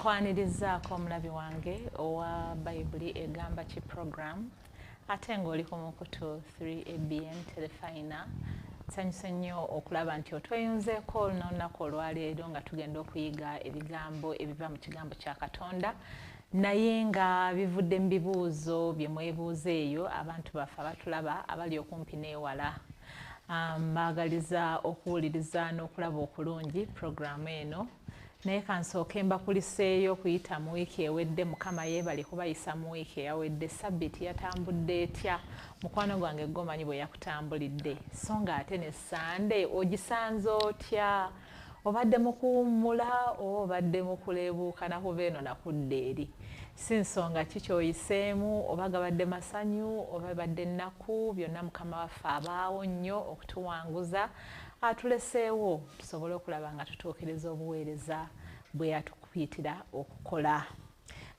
Nkwanirizaako omulabi wange owa Bayibuli Egamba Ki program, ate ng'oli ku mukutu 3ABN Terefayina. Nsanyuse nnyo okulaba nti otweyunzeeko n'olunaku olwaleero nga tugenda okuyiga ebigambo ebiva mu kigambo kya Katonda, naye nga bivudde mu bibuuzo bye mwebuuza eyo abantu baffe abatulaba abali okumpi n'ewala. Mbaagaliza okuwuliriza n'okulaba okulungi puroguramu eno, naye kansooke mbakuliseeyo okuyita mu wiiki ewedde. Mukama yeebale kubayisa mu wiiki eyawedde. Sabbiiti yatambudde etya, mukwano gwange? Gomanyi bwe yakutambulidde, so nga ate ne Sande ogisanze otya? Obadde mu kuwummula oba obadde mu kuleebuuka nakuva eno nakudda eri? Si nsonga ki kyoyiseemu, oba gabadde masanyu oba badde nnaku, byonna Mukama waffe abaawo nnyo okutuwanguza, atuleseewo tusobole okulaba nga tutuukiriza obuweereza bwe yatukuyitira okukola.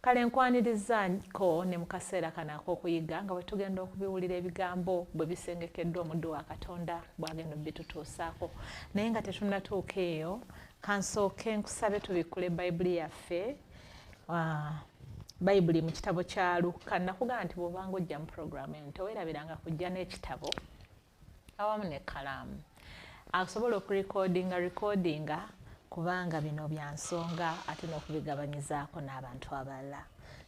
Kale nkwanirizaako ne mu kaseera kano ak'okuyiga nga bwe tugenda okubiwulira ebigambo bwe bisengekeddwa omuddu wa Katonda bw'agenda obitutuusaako. Naye nga tetunnatuuka eyo, kansooke nkusabe tubikkule Bayibuli yaffe, Bayibuli mu kitabo kya Lukka. Nakugamba nti bw'obanga ojja mu puroguramu eno, teweerabiranga kujja n'ekitabo awamu n'ekkalaamu asobola okurekodinga rekodinga, kubanga bino bya nsonga ate n'okubigabanyizaako n'abantu abalala.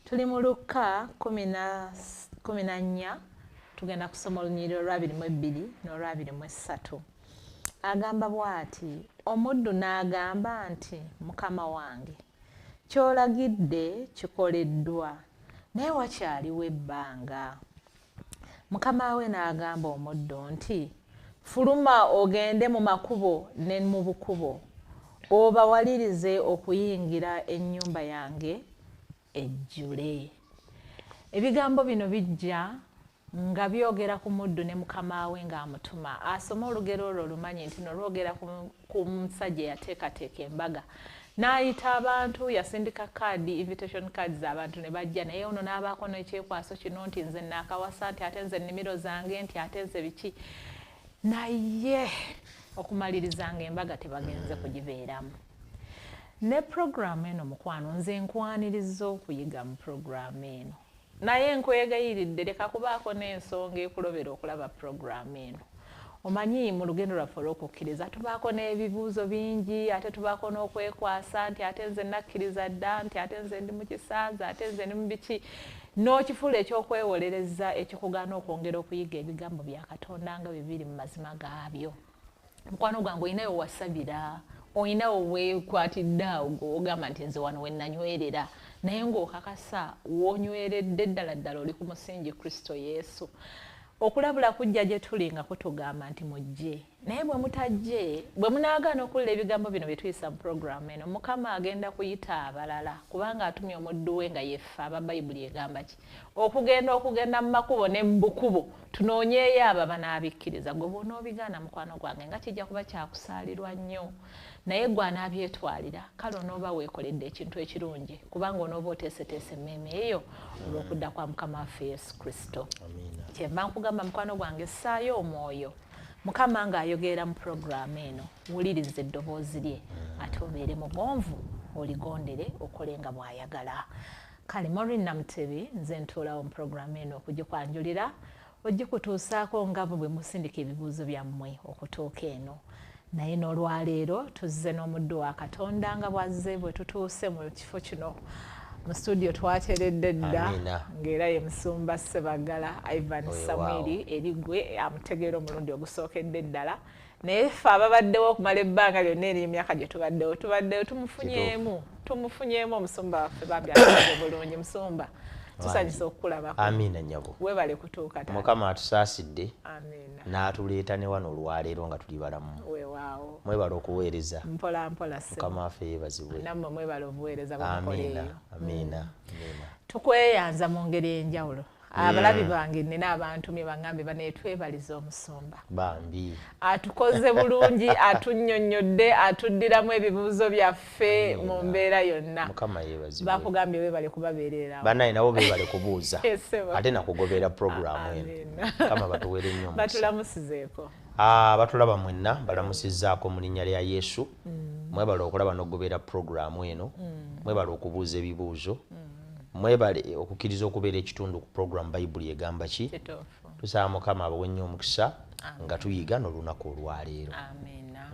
Tuli mu Lukka 14, tugenda kusoma olunyiriri olw'22 n'olw'23. Agamba bw'ati: "Omuddu n'agamba nti, 'Mukama wange, ky'olagidde kikoleddwa, naye wakyaliwo ebbanga.' Mukama we n'agamba omuddu nti, 'Fuluma ogende mu makubo ne mu bukubo, obawalirize okuyingira, ennyumba yange ejjule.'" Ebigambo bino bijja nga byogera ku muddu ne mukama we ng'amutuma. Asome olugero olwo olumanyi nti nolwogera ku musajja eyateekateeka embaga n'ayita abantu. Yasindika kaadi, invitation cards, abantu ne bajja, naye ono n'abaako n'ekyekwaso kino nti, "Nze naakawasa," nti, "Ate nze ennimiro zange," nti, "Ate nze biki." Naye okumaliriza nga embaga tebagenze kugibeeramu. Ne puroguramu eno, mukwano, nze nkwaniriza okuyiga mu puroguramu eno, naye nkwegayiridde leka kubaako n'ensonga ekulobera okulaba puroguramu eno. Omanyi mu lugendo lwaffe olw'okukkiriza tubaako n'ebibuuzo bingi, ate tubaako n'okwekwasa nti, "Ate nze nakkiriza dda," nti, "Ate nze ndi mu kisanze, ate nze ndi mu biki," n'okifuula ekyokwewolereza ekikugaana okwongera okuyiga ebigambo bya Katonda nga bibiri mu mazima gaabyo. Mukwano gwange, olinayo wasabira, olinawo weekwatidde awo gweogamba nti, "Nze wano we nanywerera," naye ng'okakasa woonyweredde ddala ddala oli ku musingi Kristo Yesu. Okulabula kujja gye tuli nga kutugamba nti, "Mujje." Naye bwe mutajje, bwe munaagaana okuwulira ebigambo bino bye tuyisa mu puroguramu eno, Mukama agenda kuyita abalala, kubanga atumye omuddu we nga yeffe aba Bayibuli Egamba Ki okugenda mu makubo ne mu bukubo tunoonyeeyo abo abanaabikkiriza. Gwe bw'onoobigaana, mukwano gwange, nga kijja kuba kyakusaalirwa nnyo, naye gwe anaabyetwalira, kale onooba weekoledde ekintu ekirungi, kubanga onooba oteeseteese emmeeme eyo olw'okudda kwa Mukama waffe Yesu Kristo. Kyenva nkugamba, mukwano gwange, ssaayo omwoyo Mukama ng'ayogerera mu puroguramu eno, wuliriza eddoboozi lye, ate obeere mugonvu, oligondere, okole nga bw'ayagala. Kale Maureen Namutebi nze ntuulawo mu puroguramu eno okugikwanjulira, ogikutuusaako nga bwe musindika ebibuuzo byammwe okutuuka eno. Naye n'olwaleero tuzze n'omuddu wa Katonda nga bwazze bwe tutuuse mu kifo kino mu studio twateredde dda, ng'era ye Musumba Sebagala Ivan Samwiri. Erigwe amutegeera omulundi ogusookedde ddala, naye ffe ababaddewo okumala ebbanga lyonna ery'emyaka gye tubaddewo, tubaddewo tumufunyeemu omusumba waffe. Bambi atuze bulungi. Musumba, tusanyusa okukulabako. Amiina, nnyabo. Webale kutuuka, taata. Mukama atusaasidde Amiina. n'atuleeta ne wano olwaleero nga tuli balamu. Weewaawo. Mwebale okuweereza. Mpola mpola, ssebo. Mukama waffe yeebazibwe. Nammwe mwebale obuweereza bwemukola Amiina. eyo. Amiina, amiina. Tukweyanza mu ngeri enjawulo. Abalabi bange, nina abantumye baŋŋambe baneetwebaliza omusumba. Bambi. Atukoze bulungi, atunnyonnyodde, atuddiramu ebibuuzo byaffe mu mbeera yonna. Mukama yeebazibwe. Bakugambye weebale kubabeererawo. Bannaye nabo beebale kubuuza Ssebo. ate nakugoberera puroguramu eno. Amiina. Mukama batuweere nnyo omukisa. Batulamusizeeko. Ah, batulaba mwenna, balamusizzaako mu linnya lya Yesu. Mwebale okulaba n'okugoberera puroguramu eno. Mwebale okubuuza ebibuuzo, mwebale okukkiriza okubeera ekitundu ku program Bayibuli Egamba Ki. Tusaba Mukama abawe nnyo omukisa nga tuyiga n'olunaku olwaleero. Amiina.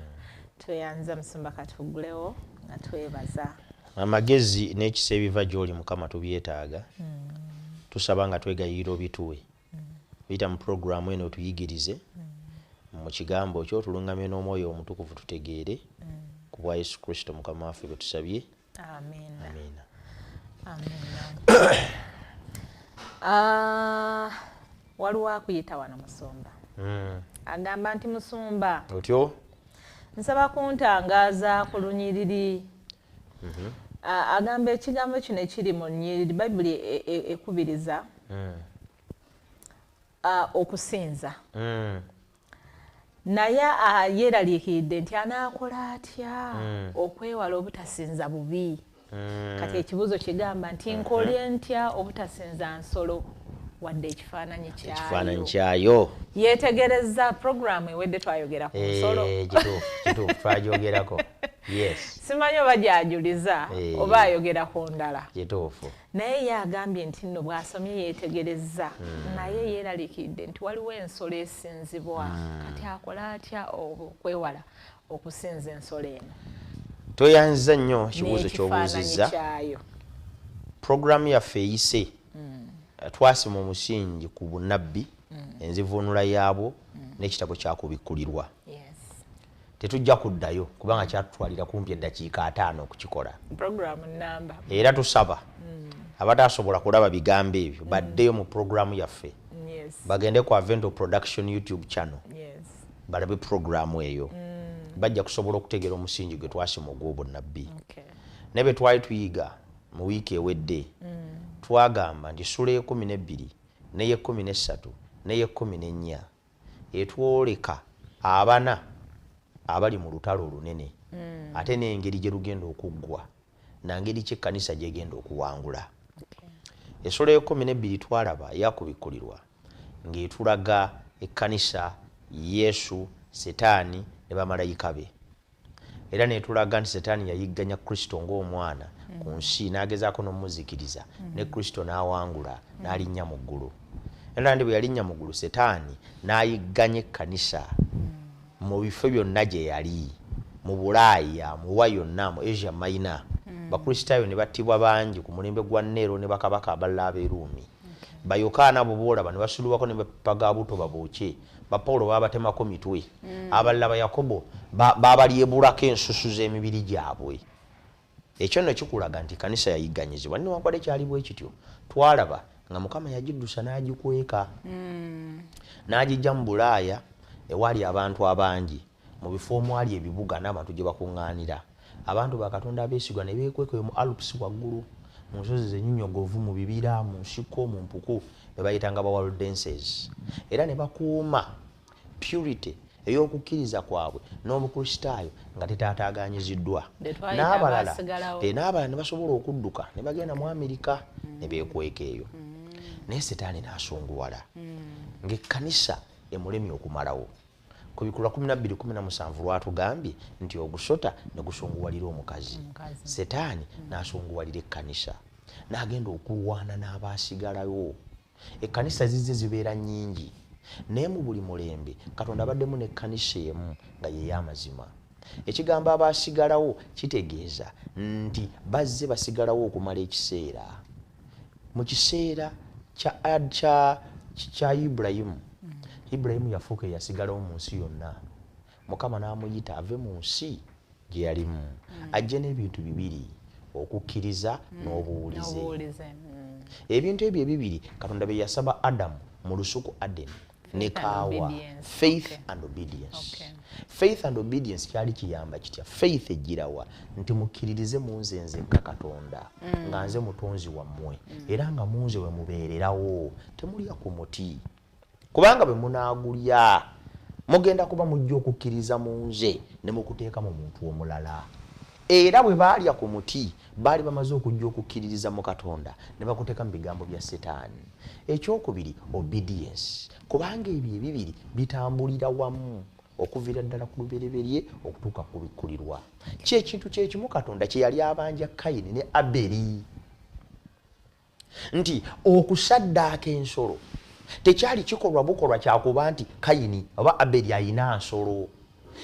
Tweyanza musumba, katugulewo nga twebaza. Amagezi n'ekisa ebiva gy'oli Mukama tubyetaaga. Tusaba nga twegayirira obituwe oyita mu puroguramu eno, otuyigirize mu kigambo kyo, otulungamye n'Omwoyo Omutukuvu tutegeere. Ku bwa Yesu Kristo Mukama waffe bwe tusabye. Amiina. Amiina. Amiina. Ah, waliwo akuyita wano musumba, agamba nti musumba, otyo. Nsaba kuntangaaza ku lunyiriri. Ah, agamba ekigambo kino ekiri mu lunyiriri Bayibuli ekubiriza okusinza, naye yeeraliikiridde nti anaakola atya okwewala obutasinza bubi. Kati ekibuuzo kigamba nti nkole ntya obutasinza nsolo wadde ekifaananyi ekifaananyi kyayo? Kyayo. Yeetegereza puroguramu ewedde twayogera ku nsolo. Eh, kituufu, kituufu, twagyogerako, yes. Simanyi oba gyajuliza oba ayogera ku ndala. Kituufu. Naye ye agambye nti nno bw'asomye yeetegereza, naye yeeraliikiridde nti waliwo ensolo esinzibwa. Kati akola atya okwewala okusinza ensolo eno Toyanziza nnyo ekibuuzo n'ekifaananyi ky'obuuzizza. kyayo? Puroguramu yaffe eyise twasima omusingi ku bunnabbi, enzivuunula yaabwo n'ekitabo kyakubikkulirwa. Tetujja kuddayo kubanga kyatutwalira kumpi eddakiika 50 okukikola. Puroguramu namba. Era tusaba abatasobola kulaba bigambo ebyo baddeyo mu puroguramu yaffe, bagende ku Avento Production YouTube channel, balabe puroguramu eyo, bajja kusobola okutegeera omusingi gwe twasima ogw'obunnabbi. Naye bwe twali tuyiga mu wiiki ewedde, twagamba nti sula 12 n'ey'13 n'ey'14 etwoleka abana abali mu lutalo olunene, ate n'engeri gye lugenda okuggwa nangeri ki ekkanisa gyegenda okuwangula. Essula 12 twalaba eyakubikkulirwa ng'etulaga ekkanisa, Yesu, Setaani ne bamalayika be, era netulaga nti Setaani yayigganya Kristo ng'omwana ku nsi n'agezaako n'omuzikiriza, ne Kristo n'awangula n'alinnya mu ggulu. Era ndi bwe yalinnya mu ggulu, Setaani n'ayigganya ekkanisa mu bifo byonna gye yali, mu Bulaaya, muwa yonna, mu Asia Minor. Bakristaayo ne battibwa bangi ku mulembe gwa Nero ne bakabaka abalala ab'eruumi. Bayokaana abo boolaba ne basulubwako ne mapipa ga buto babookye, Bapawulo babatemako mitwe, abalala Bayakobo babalyebulako ensusu z'emibiri gyabwe. Ekyo nno kikulaga nti kanisa yayigganyizibwa. Newankubadde kyali bwe kityo, twalaba nga Mukama yagiddusa n'agikweka n'agijja mu Bulaaya ewaali abantu abangi, mu bifo omwali ebibuga n'abantu gye bakuŋŋaanira. Abantu ba Katonda abeesigwa ne beekweka mu Alps waggulu, mu nsozi zenyinyogovu, mu bibira, mu nsiko, mu mpuku, be bayitanga ba Waldenses, era ne bakuuma purity ey'okukkiriza kwabwe n'obukristaayo nga tetaataaganyiziddwa. Be twayita N'abalala abaasigalawo. N'abalala ne basobola okudduka ne bagenda mu Amerika ne beekweka eyo. Naye Setaani n'asunguwala ng'ekkanisa emulemye okumalawo. Ku Bikulwa 12:17 lwatugambye nti ogusota ne gusunguwalira omukazi. Omukazi. Setaani n'asunguwalira ekkanisa n'agenda okulwana n'abaasigalawo. Ekkanisa zizze zibeera nnyingi, naye mu buli mulembe Katonda abaddemu n'ekkanisa emu nga ye y'amazima. Ekigambo abaasigalawo kitegeeza nti bazze basigalawo okumala ekiseera. Mu kiseera kya Ibulayimu, Ibulayimu yafuuka eyasigalawo mu nsi yonna. Mukama n'amuyita ave mu nsi gye yalimu, ajje n'ebintu bibiri: okukkiriza n'obuwulize. N'obuwulize. Ebintu ebyo ebibiri Katonda bye yasaba Adamu mu lusuku Adeni ne and Kaawa. Obedience. Faith and obedience. Faith and obedience kyali kiyamba kitya? Faith egirawa nti mukkiririze mu nze nzekka Katonda, nga nze mutonzi wammwe, era nga mu nze we mubeererawo. Temulya ku muti, kubanga bwe munaagulya mugenda kuba mujja okukkiriza mu nze ne mukuteeka mu muntu omulala. Era bwe baalya ku muti, baali bamaze okujja okukkiririza mu Katonda ne bakuteeka mu bigambo bya Setaani. Ekyokubiri, obedience, kubanga ebyo ebibiri bitambulira wamu. Okuviira ddala ku Lubereberye okutuuka ku Bikkulirwa, kyekintu kyekimu Katonda kye yali abanja Kayini ne Aberi, nti okusaddaaka ensolo tekyali kikolwa bukolwa kyakuba nti Kayini oba Aberi ayina nsolo.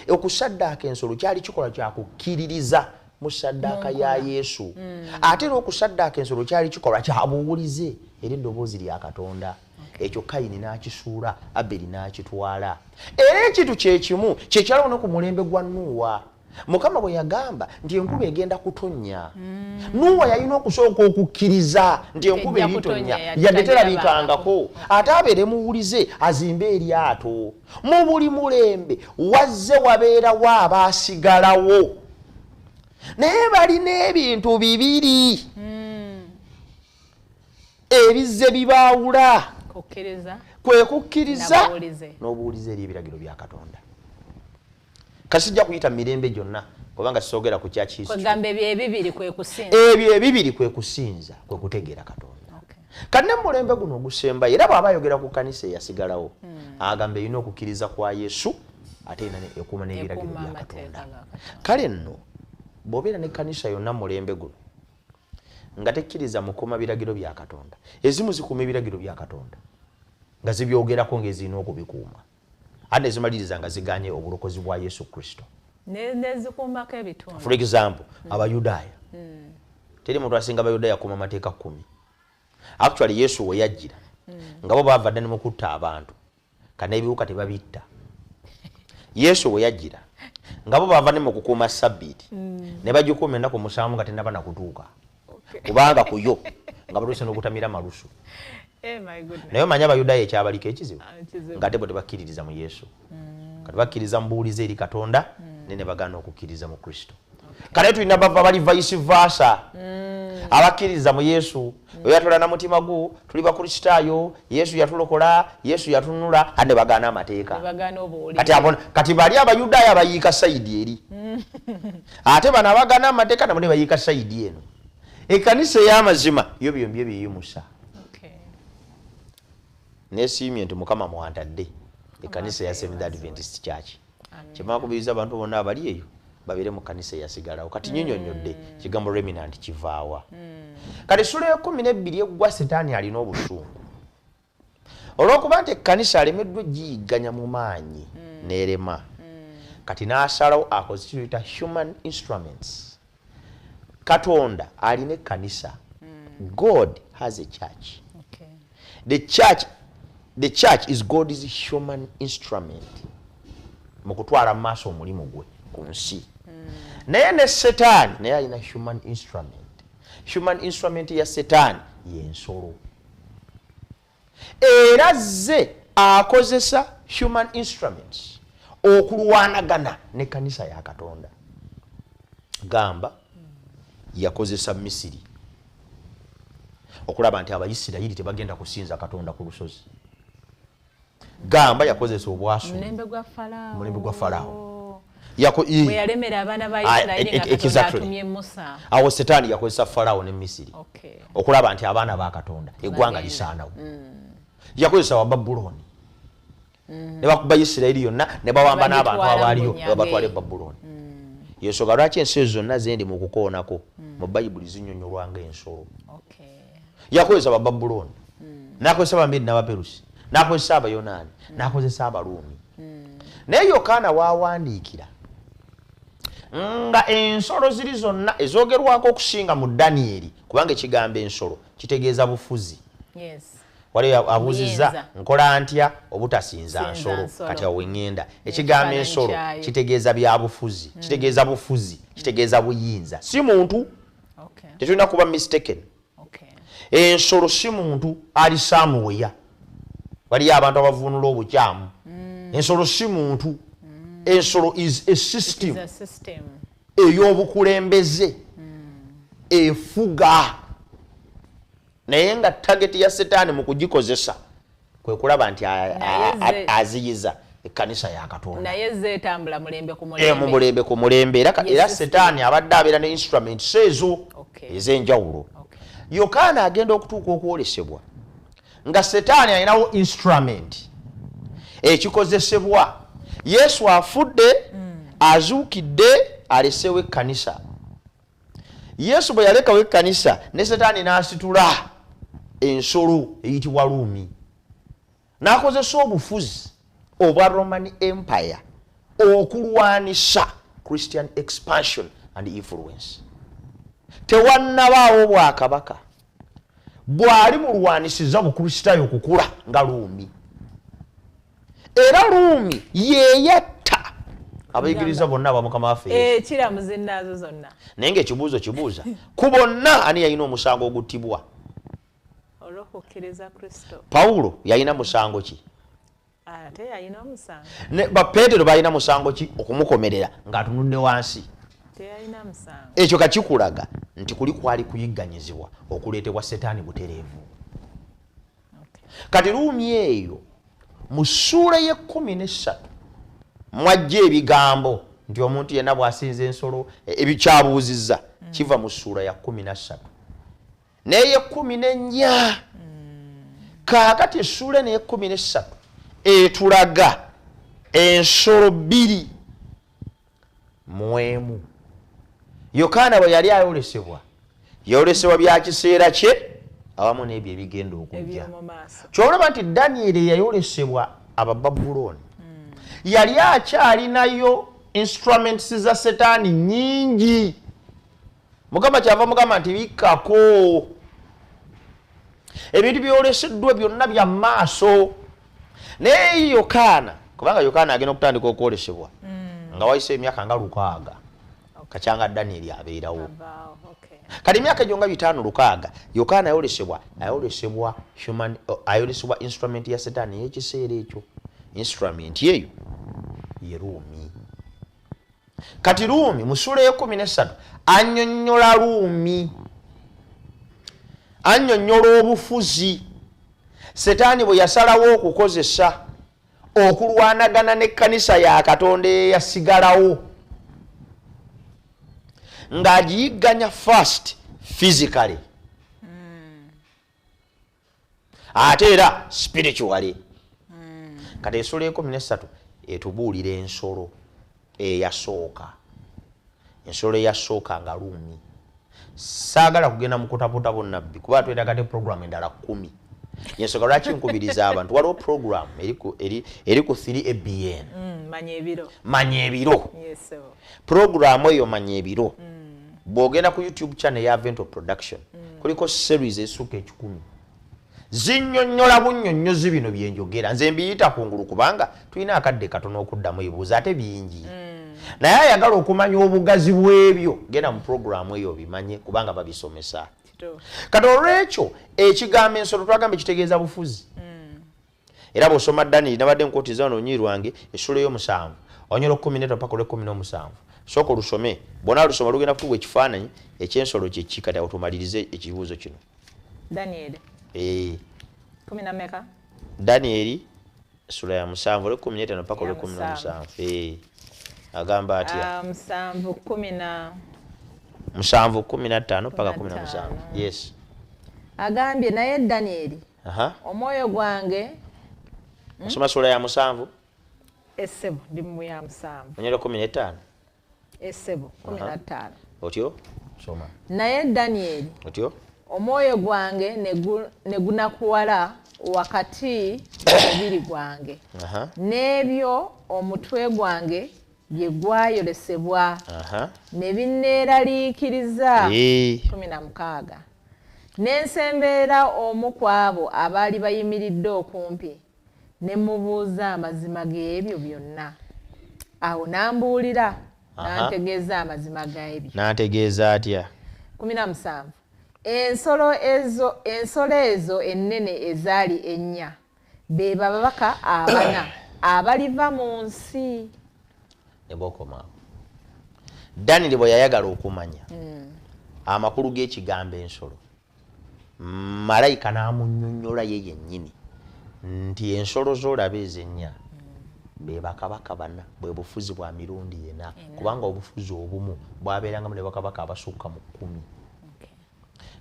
Okusaddaaka ensolo kyali kikolwa kyakukkiririza mu saddaaka ya Yesu. Ate era okusaddaaka ensolo kyali kikolwa kya buwulize era eddoboozi lya Katonda. Ekyo Kayini n'akisuula, Aberi n'akitwala. Era ekintu kyekimu kyekyaliwo ne ku mulembe gwa Nuuwa. Mukama bwe yagamba nti enkuba egenda kutonnya, Nuuwa yalina okusooka okukkiriza nti enkuba Ejja eritonnya, kutonnya, yadde yadde terabikangako, ate abeere muwulize azimbe eryato. Mu buli mulembe wazze wabeerawo abaasigalawo, naye balina ebintu bibiri ebizze bibaawula. Kukkiriza. Kwe kukkiriza n'obuwulize. N'obuwulize eri ebiragiro bya Katonda. Kasijja kuyita mirembe gyonna kubanga sisoogera ku church history. Kwegamba ebyo ebibiri kwe kusinza. Ebyo ebibiri kwe kusinza, kwe kutegeera Katonda. Kati ne mulembe guno ogusembayo, era bw'aba ayogera ku kkanisa eyasigalawo, agamba erina okukkiriza kwa Yesu, ate erina ekuuma n'ebiragiro Ekuuma bya amateeka Katonda. ga Katonda. Kale nno bw'obeera n'ekkanisa yonna mu mulembe guno nga tekkiriza mukuuma biragiro bya Katonda, ezimu zikuuma ebiragiro bya Katonda nga zibyogerako ng'ezirina okubikuuma, ate ne zimaliriza nga ziganye obulokozi bwa Yesu Kristo. Nezikuumako ebitundu. For example, Abayudaaya. Teri muntu asinga Abayudaaya kuuma amateeka 10. Actually Yesu we yajjira nga bo baava dda ne mu kutta abantu, ka n'ebiwuka tebabitta. Yesu we yajjira nga bo baava ne mu kukuuma Sabbiiti, ne bagikuuma ennaku 7 nga tennaba na kutuuka, kubanga ku yo nga batuuse n'okutamira malusu. Eh, my goodness. Naye omanyi Abayudaaya ekyabaliko ekizibu? Ah, kizibu. Nga ate bo tebakkiririza mu Yesu. Kati bakkiriza mu buwulize eri Katonda, ne bagaana okukkiriza mu Kristo. Kale tulina bava bali vice versa. Abakkiriza mu Yesu, oyo yatula na mutima gwo, tuli Bakristaayo, Yesu yatulokola, Yesu yatunula, ate ne bagaana amateeka. Ne bagaana obuwulize. Kati abo, kati bali Abayudaaya bayiika sayidi eri. Ate bano abagaana amateeka nabo ne bayiika sayidi eno. Ekkanisa ey'amazima yo byombi ebiyimusa. Neesiimye nti Mukama mwantadde ekkanisa eya Seventh Adventist Church. Kyemala kubiriza abantu bonna abali eyo babeere mu kkanisa eyasigalawo. Kati nnyonnyodde ekigambo remnant kivaawa. Kati essula y'ekumi n'ebbiri eggwa Setaani alina obusungu olw'okuba nti ekkanisa alemeddwa ogiyigganya mu maanyi n'erema. Kati n'asalawo akoze kye tuyita human instruments. Katonda alina ekkanisa. God has a church. The church is God's human instrument mu kutwala mu maaso omulimu gwe ku nsi. Naye ne Setaani naye alina human instrument. Human instrument ya Setaani y'ensolo. Era ze akozesa human instruments okulwanagana n'ekkanisa ya Katonda. Gamba yakozesa Misiri okulaba nti Abayisirayiri tebagenda kusinza Katonda ku lusozi. Gamba yakozesa Obwasuli. Mulembe gwa Falaawo. Mulembe gwa Falaawo. Bwe yalemera abaana ba Isirayiri nga Katonda atumye Musa. Awo Setaani yakozesa Falaawo ne Misiri okulaba nti abaana ba Katonda eggwanga lisaanawo. Yakozesa Abababulooni. Ne bakuba Isirayiri yonna ne bawamba n'abantu Bagitwala abaaliyo mu ne babatwala e bunyange. Babulooni. Yensonga lwaki ensi ezo zonna zendi mu kukoonako mu Bayibuli zinnyonnyolwa ng'ensolo. Yakozesa Abababulooni, n'akozesa Abamedi n'Abaperusi, n'akozesa Abayonaani, n'akozesa Abaruumi. Naye Yokaana w'awandiikira nga ensolo ziri zonna ezoogerwako okusinga mu Danieri, kubanga ekigambo ensolo kitegeeza bufuzi. Waliwo abuuzizza, Buyinza. nkola ntya obutasinza Sinza nsolo? nsolo. Kati awo we ŋŋenda. Ekigambo Ekifaananyi ensolo kyayo. kitegeeza byabufuzi, kitegeeza bufuzi, kitegeeza buyinza. Si muntu. Tetulina kuba mistaken. Ensolo si muntu ali somewhere. Waliyo abantu abavuunula obukyamu. Ensolo si muntu. Ensolo is a system. It is a system. Ey'obukulembeze. Efuga. Naye nga target ya Setaani mu kugikozesa kwe kulaba nti Naye aziyiza ekkanisa ya Katonda. Naye ze etambula mulembe ku Mu mulembe. mulembe ku mulembe. Era Yes, system. Setaani abadde abeera ne instruments ezo ez'enjawulo. Yokaana agenda okutuuka okwolesebwa nga Setaani alinawo instrument ekikozesebwa Yesu afudde, azuukidde, aleseewo ekkanisa. Yesu bwe yalekawo ekkanisa ne Setaani n'asitula ensolo eyitibwa Ruumi, n'akozesa obufuzi obwa Roman Empire okulwanisa Christian expansion and influence. Tewannabaawo bwakabaka bwali mulwanisiza Bukristaayo okukula nga Ruumi. Era Ruumi yeyatta abayigiriza bonna aba Mukama waffe Yesu. Kiramuzi naazo zonna. Naye ng'ekibuuzo kibuuza ku bonna ani yalina omusango oguttibwa? Olw'okukkiriza Kristo. Pawulo yalina musango ki? Ate yalina omusango. Ne ba Peetero balina musango ki okumukomerera ng'atunudde wansi? Teyalina musango. Ekyo kakikulaga nti kuli kwali kuyigganyizibwa okuleetebwa Setaani butereevu. Kati Ruumi eyo mu ssuula y'e13 mwajja ebigambo nti omuntu yenna bw'asinza ensolo, ebikyabuuzizza kiva mu ssuula ya 13 n'ey'e14. Kaakati essuula eno ey'e13 etulaga ensolo 21. Yokaana bwe yali ayolesebwa, yayolesebwa bya kiseera kye awamu n'ebyo ebigenda okujja. Eby'omu maaso. Kyolaba nti Danyeri yayolesebwa Abababulooni, yali akyalinayo instruments za Setaani nyingi. Mukama kyava mugamba nti bikkako ebintu byoleseddwa byonna bya maaso. Naye Yokaana, kubanga Yokaana agenda okutandika okwolesebwa nga wayise emyaka nga 600 kacyanga Danyeri abeerawo. Avaawo, okay. Kati emyaka egyo nga 500, 600, Yokaana ayolesebwa human, ayolesebwa instrument ya Setaani ey'ekiseera ekyo. Instrument eyo ye Ruumi. Kati Ruumi mu ssuula y'e13 annyonnyola Ruumi, annyonnyola obufuzi Setaani bwe yasalawo okukozesa okulwanagana n'ekkanisa ya Katonda eyasigalawo, ng'agiyigganya first physically, ate era spiritually. Kati essuula y'13 etubuulira ensolo eyasooka, ensolo eyasooka nga Ruumi. Saagala kugenda mu kutaputa bunnabbi kuba twetaaga te program endala 10. Yensonga lwaki nkubiriza abantu, waliwo program eri ku 3 ABN. Manya ebiro. Manya ebiro. Yes, sir. Program eyo Manya Ebiro, bw'ogenda ku YouTube channel ya Vento Production, kuliko series esukka 100 zinnyonnyola bunnyonnyozi bino byenjogera. Nze mbiyita kungulu kubanga tulina akadde katono okuddamu ebibuuzo ate bingi, naye ayagala okumanya obugazi bw'ebyo genda mu programu eyo obimanye kubanga babisomesa. Kati olwekyo ekigambo ensolo twagamba ekitegeeza bufuzi. Era bw'osoma Daniel, nabadde nkotiza wano olunyiri lwange, essula ey'omusanvu onyola 15 paka olw'e17, sooka olusome. Bwona lusoma lugenda kutuwa ekifaananyi ekyensolo kyeki. Kati awo tumalirize ekibuuzo kino. Daniel. Eh. Kumi na meka? Danieri essula ya 7 olw'e15 paka olw'e17. Eh. Agamba atya? Ah, 7 kumi na 7:15 paka 17, yes. Agambye, naye Danieri, omwoyo gwange Osoma sula ya 7? Essebo, ndi mu ya 7. Onyola 15? Essebo, 15. Otyo, soma. Naye Danieri, Otyo. omwoyo gwange ne gunakuwala wakati mu mubiri gwange, n'ebyo omutwe gwange bye gwayolesebwa ne binneeraliikiriza. 16, ne nsemberera omu ku abo abaali bayimiridde okumpi, ne mubuuza amazima g'ebyo byonna. Awo n'ambuulira, n'antegeeza amazima g'ebyo. N'antegeeza atya? 17, ensolo ezo ennene ezaali ennya be babaka abana abaliva mu nsi. Ne bwokomaawo, Daniel bwe yayagala okumanya amakulu g'ekigambo ensolo, malayika n'amunnyonnyola ye yennyini nti ensolo z'olaba ezennya be bakabaka bana, bwe bufuzi bwa mirundi ena, kubanga obufuzi obumu bwabeerangamu ne bakabaka abasukka mu 10.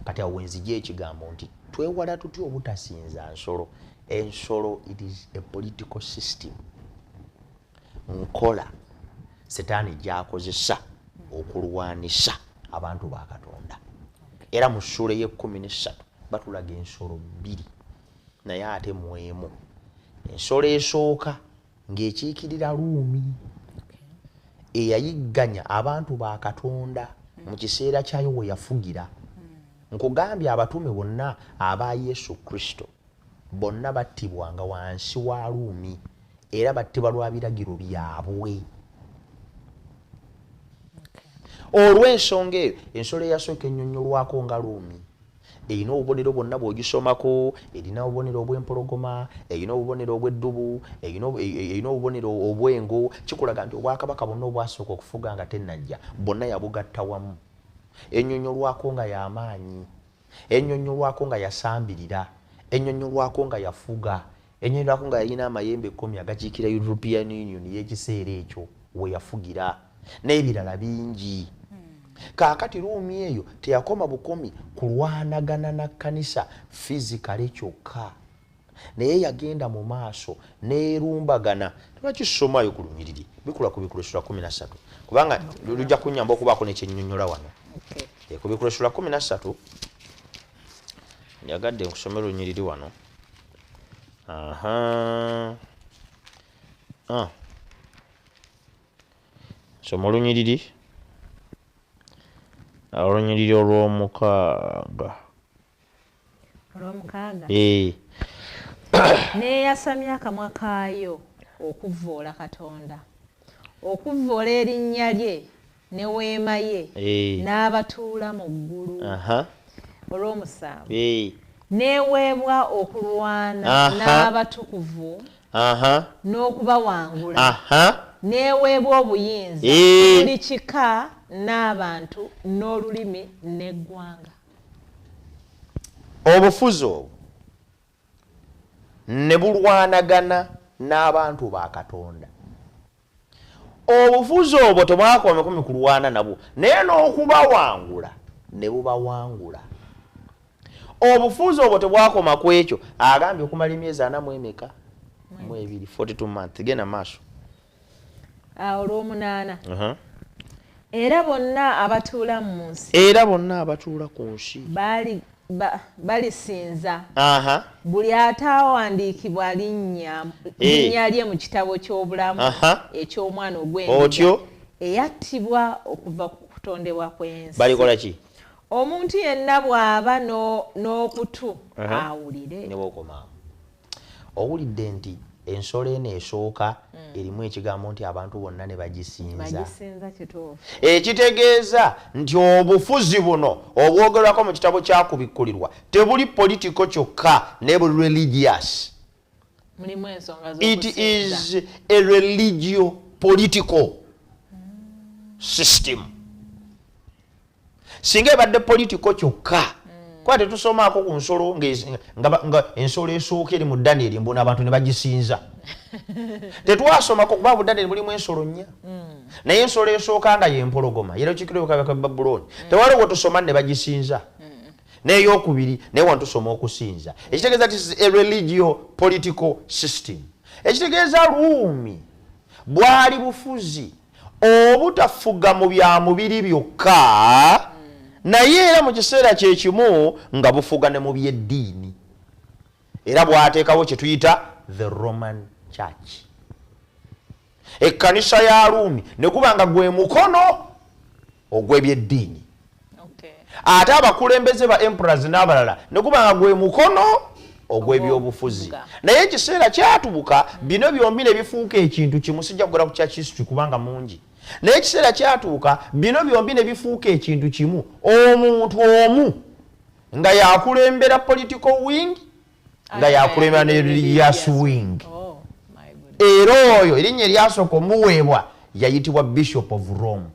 Kati awo wenzija ekigambo nti twewala tutya obutasinza nsolo. Ensolo, it is a political system. Nkola Setaani gyakozesa okulwanisa abantu ba Katonda. Era mu ssuula ey'e13 batulaga ensolo bbiri, naye ate mwemu ensolo esooka ng'ekiikirira Ruumi eyayigganya abantu ba Katonda mu kiseera kyayo we yafugira. Nkugambye, abatume bonna aba Yesu Kristo bonna battibwanga wansi wa Ruumi, era battibwa lwa biragiro byabwe. Olw'ensonga eyo, ensolo eyasooka ennyonnyolwako nga Ruumi. Erina obubonero bwonna bw'ogisomako: erina obubonero obw'empologoma, erina obubonero obw'eddubu, erina obubonero obw'engo. Kikulaga nti obwakabaka bwonna obwasooka okufuga nga tennajja bwonna yabugatta wamu. Ennyonnyolwako nga y'amaanyi, ennyonnyolwako nga yasambirira, ennyonnyolwako nga yafuga, ennyonnyolwako nga yalina amayembe 10 agakiikira European Union y'ekiseera ekyo we yafugira, n'ebirala bingi. Kaakati Ruumi eyo teyakoma bukomi kulwanagana na kkanisa physically kyokka, naye yagenda mu maaso n'erumbagana. Tebakisomaayo ku lunyiriri bikula ku Bikulu essula 13, kubanga lujja kunyamba okubaako nekyennyonnyola wano. Ku Bikulu essula 13, njagadde nkusomera olunyiriri wano. Aha. Ah. Soma olunyiriri olw'omukaaga. Olwomukaaga? Eh. Neeyasamya akamwa kaayo okuvvoola Katonda, okuvvoola erinnya lye ne weema ye n'abatuula mu ggulu. Olw'omusanvu. Neeweebwa okulwana n'abatukuvu n'okubawangula. Neeweebwa obuyinza buli kika n'abantu n'olulimi n'eggwanga. Obufuzi obwo ne bulwanagana n'abantu ba Katonda. Obufuzi obwo tebwakoma kumi kulwana nabwo, naye n'okubawangula ne bubawangula. Obufuzi obwo tebwakoma ku ekyo. Agambye okumala emyezi ana mu emeka? Mu ebiri, 42 months. Genda maaso. Ah, olw'omunaana. Era bonna abatuula mu nsi Era bonna abatuula ku nsi balisinza buli ataawandiikibwa linnya linnya lye mu kitabo ky'obulamu eky'omwana ogw'endiga Otyo. eyattibwa okuva ku kutondebwa kw'ensi. Balikola ki? Omuntu yenna bw'aba n'okutu awulire. Ne bwokomaawo, owulidde nti ensolo eno esooka erimu ekigambo nti abantu bonna ne bagisinza. Bagisinza, kituufu. Ekitegeeza nti obufuzi buno obwogerwako mu kitabo kyakubikkulirwa tebuli political kyokka, naye buli religious. Mulimu ensonga It z'okusinza. is a religio political system. Singa ebadde political kyokka, kuba tetusomaako ku nsolo nga ensolo esooka eri mu Danieri mbona abantu ne bagisinza. Tetwasomako, kuba bu Danieri mulimu ensolo nnya, naye ensolo esooka nga yempologoma yera kikiro kabaka Babulooni, tewaliwo tusoma ne bagisinza. N'eyokubiri naye wano tusoma okusinza, ekitegeeza this is a religio political system. Ekitegeeza Ruumi bwali bufuzi obutafuga mu bya mubiri byokka, naye era mu kiseera kyekimu nga bufuga ne mu byeddiini. Era bwateekawo kye tuyita the Roman Church, ekkanisa ya Ruumi, ne guba nga gwe mukono ogw'ebyeddiini, ate abakulembeze ba emperors n'abalala ne guba nga gwe mukono ogw'ebyobufuzi. Ogw'okufuga. Naye ekiseera kyatubuka bino byombi ne bifuuka ekintu kimu. Sijja kugera ku church history kubanga mungi, naye ekiseera kyatuuka bino byombi ne bifuuka ekintu kimu, omuntu omu nga yakulembera political wing, nga yakulembera ne religious wing. Oh, my goodness. Era oyo erinnya eryasooka omuweebwa yayitibwa Bishop of Rome,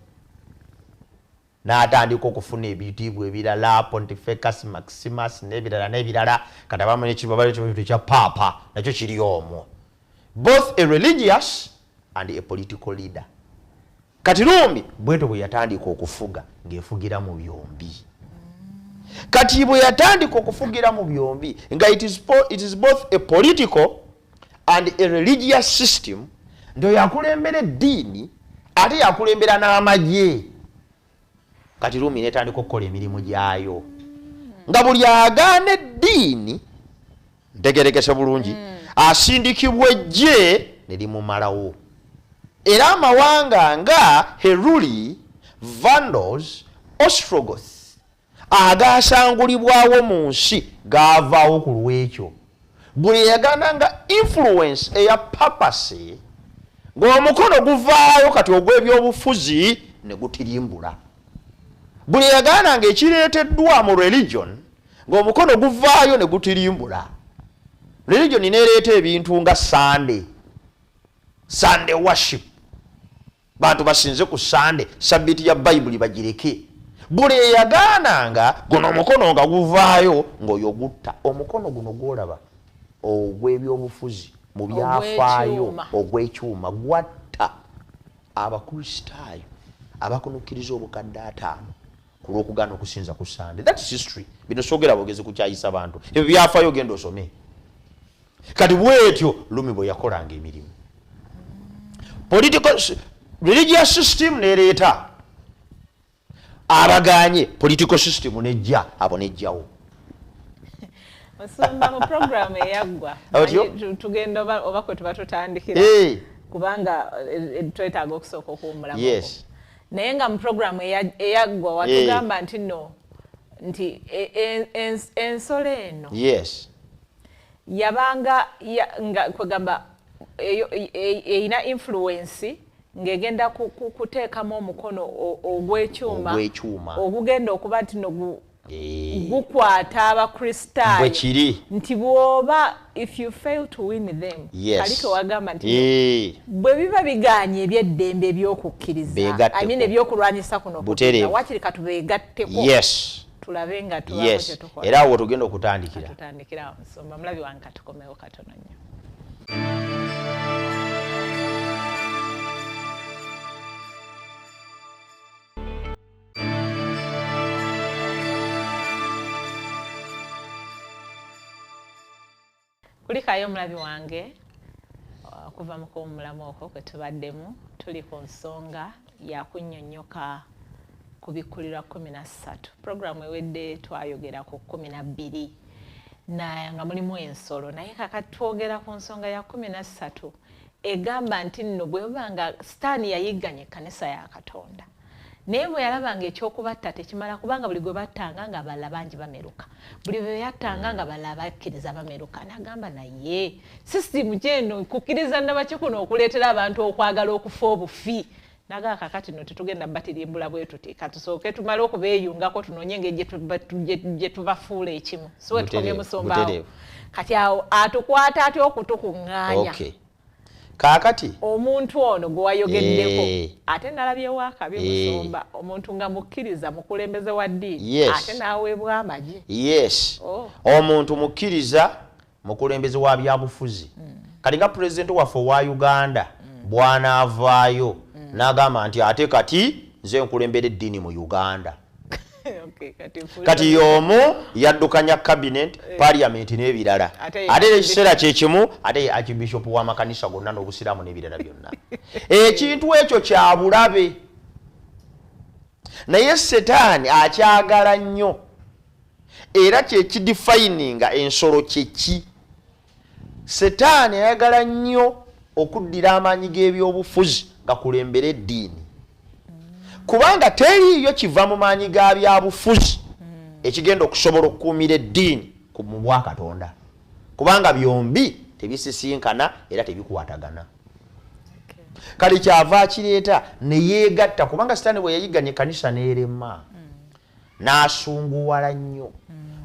n'atandika okufuna ebitiibwa ebirala, Pontifex Maximus n'ebirala n'ebirala. Kati abamu nekibabakintu kya paapa nakyo kiri omwo, both a religious and a political leader. Kati Ruumi bwetyo bwe yatandika okufuga ng'efugira mu byombi. Kati bwe yatandika okufugira mu byombi nga it is both a political and a religious system. Nti oyo akulembera eddiini ate yakulembera n'amagye. Kati Ruumi netandika okukola emirimu gyayo nga buli agaana eddiini, ntegerekese bulungi, asindikibwa ejje ne limumalawo. Era amawanga nga Heruli, Vandals, Ostrogoth agasangulibwawo mu nsi gaavaawo ku lw'ekyo. Buli eyagaana nga influence eya papacy, ng'omukono guvaayo kati ogw'ebyobufuzi ne gutirimbula. Buli eyagaana nga ekireeteddwa mu religion, ng'omukono guvaayo ne gutirimbula. Religion neereeta ebintu nga Sunday worship, bantu basinze ku Sande, sabbiiti ya Bayibuli bagireke. Buli eyagaananga guno omukono nga guvaayo ng'oyo gutta. Omukono guno gwolaba ogw'ebyobufuzi mu byafaayo ogw'ekyuma gwatta Abakristaayo abakunukkiriza obukadde 50 ku lw'okugaana okusinza ku Sande. That's history. Bino soogera bwogezi kukyayisa bantu, ebyo byafaayo, genda osome. Kati bwetyo Lumi bwe yakolanga emirimu. Political religious system nereeta abaganye, political system nejja abo nejjawo. Musumba, mu programu eyaggwa tugenda oba kwe tuba tutandikira, kubanga twetaaga okusooka okuwummulamu. Naye nga mu programu eyaggwa watugamba nti no, nti ensolo eno yabanga nga kwegamba erina influence ng'egenda kuteekamu omukono ogw'ekyuma ogugenda okuba nti no gukwata Abakristaayo, nti bw'oba, if you fail to win them, kali kewagamba nti bwe biba biganye ebyeddembe ebyokukkiriza, I mean ebyokulwanyisa kuno, wakiri katubeegatteko tulabe nga tubako kyetukola. Era awo tugenda okutandikira. Tutandikira awo, musumba. Mulabi wange, katukomewo katono nnyo. Kulikayo omulabi wange okuva mu kuwummulamu okwo kwe tubaddemu. Tuli ku nsonga ya kunnyonnyoka kubikkulirwa 13. Puroguramu ewedde twayogera ku 12 nga mulimu ensolo, naye kakati twogera ku nsonga ya 13 egamba nti nno bwe buba nga Sitaani yayigganya ekkanisa ya Katonda, naye bwe yalabanga ekyokubatta tekimala, kubanga buli gwe battanga nga abalala bangi bameruka, buli bwe yattanga nga balala bakkiriza bameruka, nagamba naye sisitimu kyeno kukkiriza nabaki kuno okuleetera abantu okwagala okufa obufi? Nagamba kakati no tetugenda batirimbula bwe tuti, katusooke tumale okubeeyungako, tunoonye engeri gye tubafuula ekimu. So wetukomye, musombaawo. Kati awo atukwata atya okutukuŋŋaanya? Kaakati omuntu ono gwe wayogeddeko, ate nalabyewo akabi, musumba, omuntu nga mukkiriza, mukulembeze wa ddiini, ate n'aweebwa amagye. Yes. Omuntu mukkiriza, mukulembeze wa byabufuzi. Kati nga pulezidenti waffe owa Uganda bw'anaavaayo n'agamba nti ate kati nze nkulembera eddiini mu Uganda, kati y'omu yaddukanya cabinet, parliament n'ebirala, ate era ekiseera kyekimu ate ye archbishop w'amakanisa gonna n'obusiraamu n'ebirala byonna, ekintu ekyo kya bulabe. Naye Setaani akyagala nnyo, era kyekidefininga ensolo kyeki. Setaani ayagala nnyo okuddira amaanyi g'ebyobufuzi gakulembere eddiini, kubanga teriiyo kiva mu maanyi ga byabufuzi ekigenda okusobola okukuumira eddiini mu bwakatonda, kubanga byombi tebisisinkana era tebikwatagana. Kale kyava akireeta neyeegatta, kubanga Sitaani bwe yayiganya ekkanisa n'erema, n'asunguwala nnyo.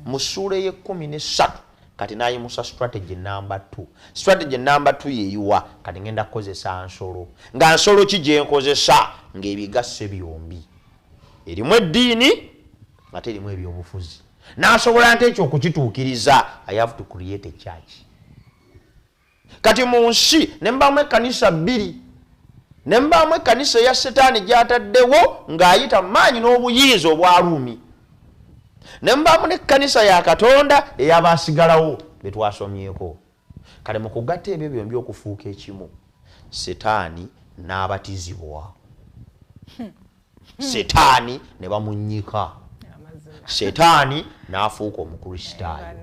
Mu ssuula ey'e13 kati n'ayimusa strategy number 2. Strategy number 2 yeyiwa? Kati ngenda kukozesa nsolo. Nga nsolo ki gyenkozesa? Ng'ebigasse byombi, erimu eddiini ate erimu ebyobufuzi. N'asobola nti ekyo okukituukiriza, I have to create a church. Kati mu nsi ne mbaamu ekkanisa bbiri, ne mbaamu ekkanisa eya Setaani gy'ataddewo ng'ayita maanyi n'obuyinza obwa Ruumi, ne mbaamu n'ekkanisa ya Katonda ey'abaasigalawo be twasomyeko. Kale mu kugatta ebyo byombi okufuuka ekimu, Setaani n'abatizibwa, Setaani ne bamunyika, Setaani n'afuuka Omukristaayo.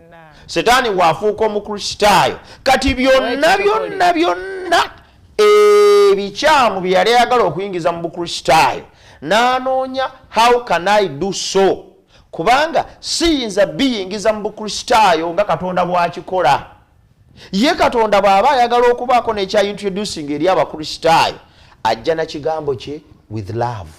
Setaani bw'afuuka Omukristaayo, kati byonna byonna byonna ebikyamu bye yali ayagala okuyingiza mu Bukristaayo, n'anoonya, "How can I do so? Kubanga siyinza biyingiza mu Bukristaayo nga Katonda bw'akikola." Ye Katonda bw'aba ayagala okubaako n'ekya introducing eri Abakristaayo, ajja na kigambo kye with love.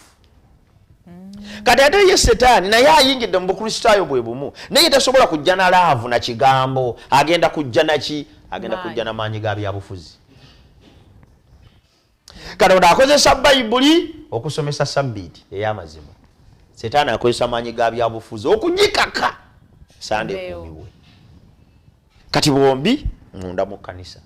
Kati ate ye Setaani naye ayingidde mu Bukristaayo bwe bumu, naye tasobola kujja na love na kigambo. Agenda kujja naki? Agenda kujja na maanyi ga byabufuzi. Katonda akozesa Bayibuli okusomesa sabbiiti ey'amazima, Setaani akozesa maanyi ga byabufuzi okugikaka Sande ekuumibwe. Kati bombi munda mu kkanisa,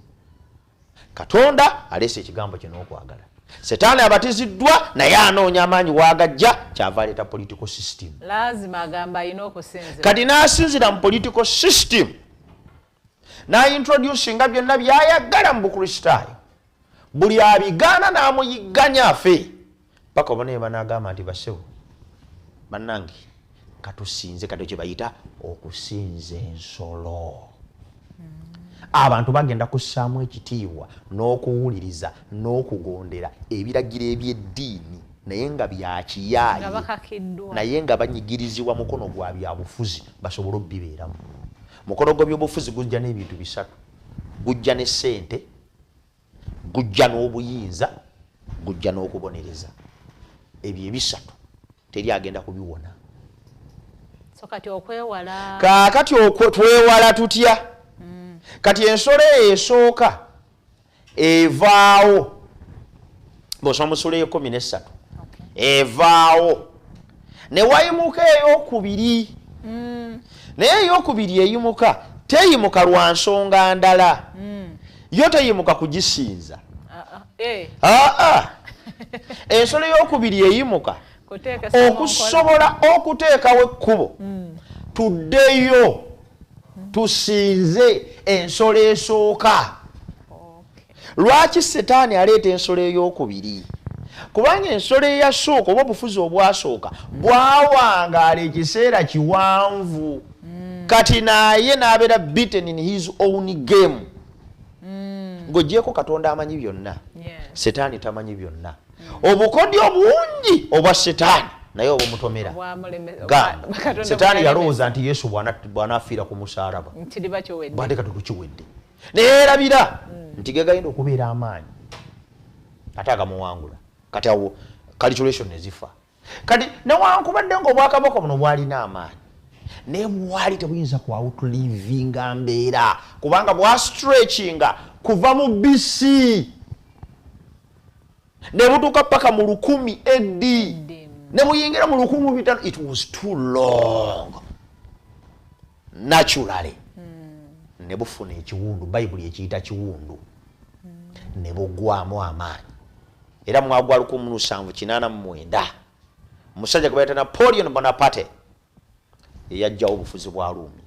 Katonda aleese ekigambo kye n'okwagala, Setaani abatiziddwa, naye anoonya amaanyi waagajja, kyava aleeta political system. Lazima agamba alina okusinzira. Kati n'asinzira mu political system n'aintroducinga byonna byayagala mu Bukristaayo. Buli abigaana n'amuyigganya afe, paka oba naye banagamba nti, "Basewo bannange, katusinze." Kati kye bayita okusinza ensolo, abantu bagenda kussaamu ekitiibwa n'okuwuliriza n'okugondera ebiragiro ebyeddiini, naye nga nga byakiyaaye, bakakiddwa, naye nga banyigirizibwa mukono gwa byabufuzi basobole obibeeramu. Mukono gwa byobufuzi gujja n'ebintu bisatu: gujja ne ssente, gujja n'obuyinza, gujja n'okubonereza. Ebyo ebisatu teri agenda kubiwona. So kati okwewala Kaakati twewala tutya? Kati ensolo eyo esooka evaawo bw'osoma mu ssula ey'e13, evaawo ne wayimuka eyokubiri. Naye eyokubiri eyimuka, teyimuka lwa nsonga ndala, yo teyimuka kugisinza. Ah, ah, eh, Aa, ensolo eyokubiri eyimuka kuteekesa mu nkola. Okusobola okuteekawo ekkubo tuddeyo tusinze ensolo esooka. Lwaki Setaani aleeta ensolo eyokubiri? Kubanga ensolo eyasooka oba obufuzi obwasooka bwawangaala ekiseera kiwanvu. Kati naye n'abeera beaten in his own game. Ng'ogyeko Katonda amanyi byonna, Setaani tamanyi byonna. Obukodyo bungi obwa Setaani, naye obumutomera. Gamba Katonda Setaani bwalemesa. yalowooza nti Yesu bw'anaafiira ku musaalaba, Kiriba kiwedde. Bwate kati tukiwedde, neyerabira nti ge gayinza okubeera amaanyi ate agamuwangula. Kati awo calculation nezifa. Kati newankubadde nga obwakabaka buno bwalina amaanyi, naye bwali tebuyinza ku outlivinga mbeera, kubanga bwastretchinga kuva mu BC ne butuuka paka mu 1000 AD, ne buyingira mu 1500. It was too long. Naturally ne bufuna ekiwundu, Bayibuli ekiyita kiwundu, ne bugwamu amaanyi. Era mwagwa 1789, omusajja gwe bayita Napoleon Bonaparte eyajjawo obufuzi bwa Ruumi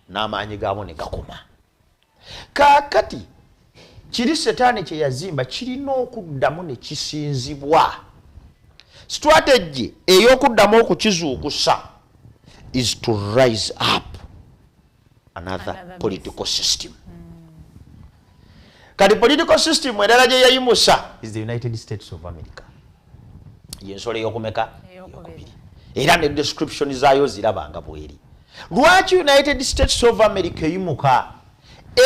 n'amaanyi gaabwo ne gakoma. Kaakati kiri Setaani kye yazimba kirina okuddamu ne kisinzibwa. Strategy ey'okuddamu okukizuukusa is to rise up another, Another political system. Kati political system endala gye yayimusa is the United States of America, yensolo eyokumeka? Eyokubiri. Era ne description zaayo zirabanga bweri. Lwaki United States of America eyimuka?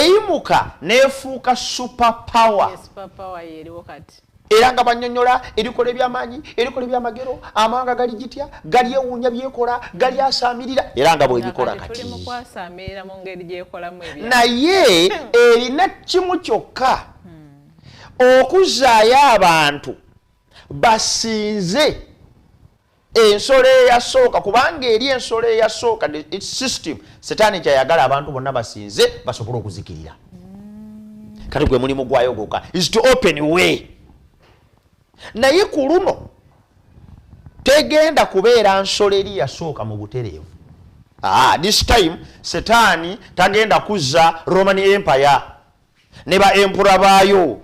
Eyimuka nefuuka super power. Yes, super yeriwo kati. Era nga banyonyola erikola ebyamaanyi, erikola ebyamagero, amawanga gali gitya, galyewuunya byekola, gali asaamirira, era nga bwebikola. Kati kati tuli mu kwasamirira mu ngeri gyekolamu ebya Naye erina kimu kyokka, okuzaayo abantu basinze ensolo eyasooka, kubanga eri ensolo eyasooka, its system, Setaani kyayagala abantu bonna basinze basobole okuzikirira. Kati gwe mulimu gwayo gwokka is to open way. Naye ku luno tegenda kubeera nsolo eri yasooka mu butereevu. Ah, this time Setaani tagenda kuzza Roman Empire ne ba emperor baayo.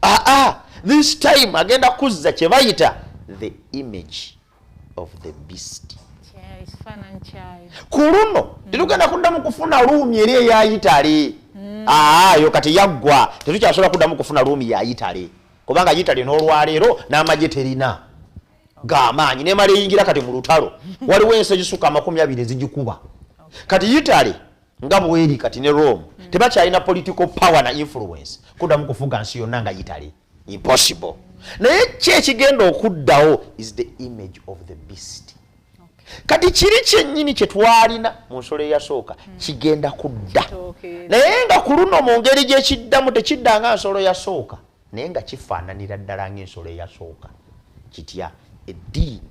Aa, this time agenda kuzza kye bayita the image of the beast. Ekifaananyi kyayo. Ku luno tetugenda kuddamu kufuna Ruumi eri eya Yitale. Aa, yo kati yaggwa, tetukyasobola kuddamu kufuna Ruumi ya Yitale, kubanga Yitale n'olwaleero n'amagye terina g'amaanyi, nemala eyingira kati mu lutalo, waliwo ensi ezisukka 20 ezigikuba. Kati Yitale nga bweri kati ne Rome tebakyalina political power na influence kuddamu kufuga nsi yonna nga Yitale, impossible. Naye ki ekigenda okuddawo is the image of the beast. Kati kiri kyennyini kye twalina mu nsolo eyasooka kigenda kudda. Kituukirire. Naye nga ku luno mu ngeri gyekiddamu tekidda nga nsolo yasooka, naye nga kifaananira ddala ng'ensolo eyasooka. Kitya? Eddiini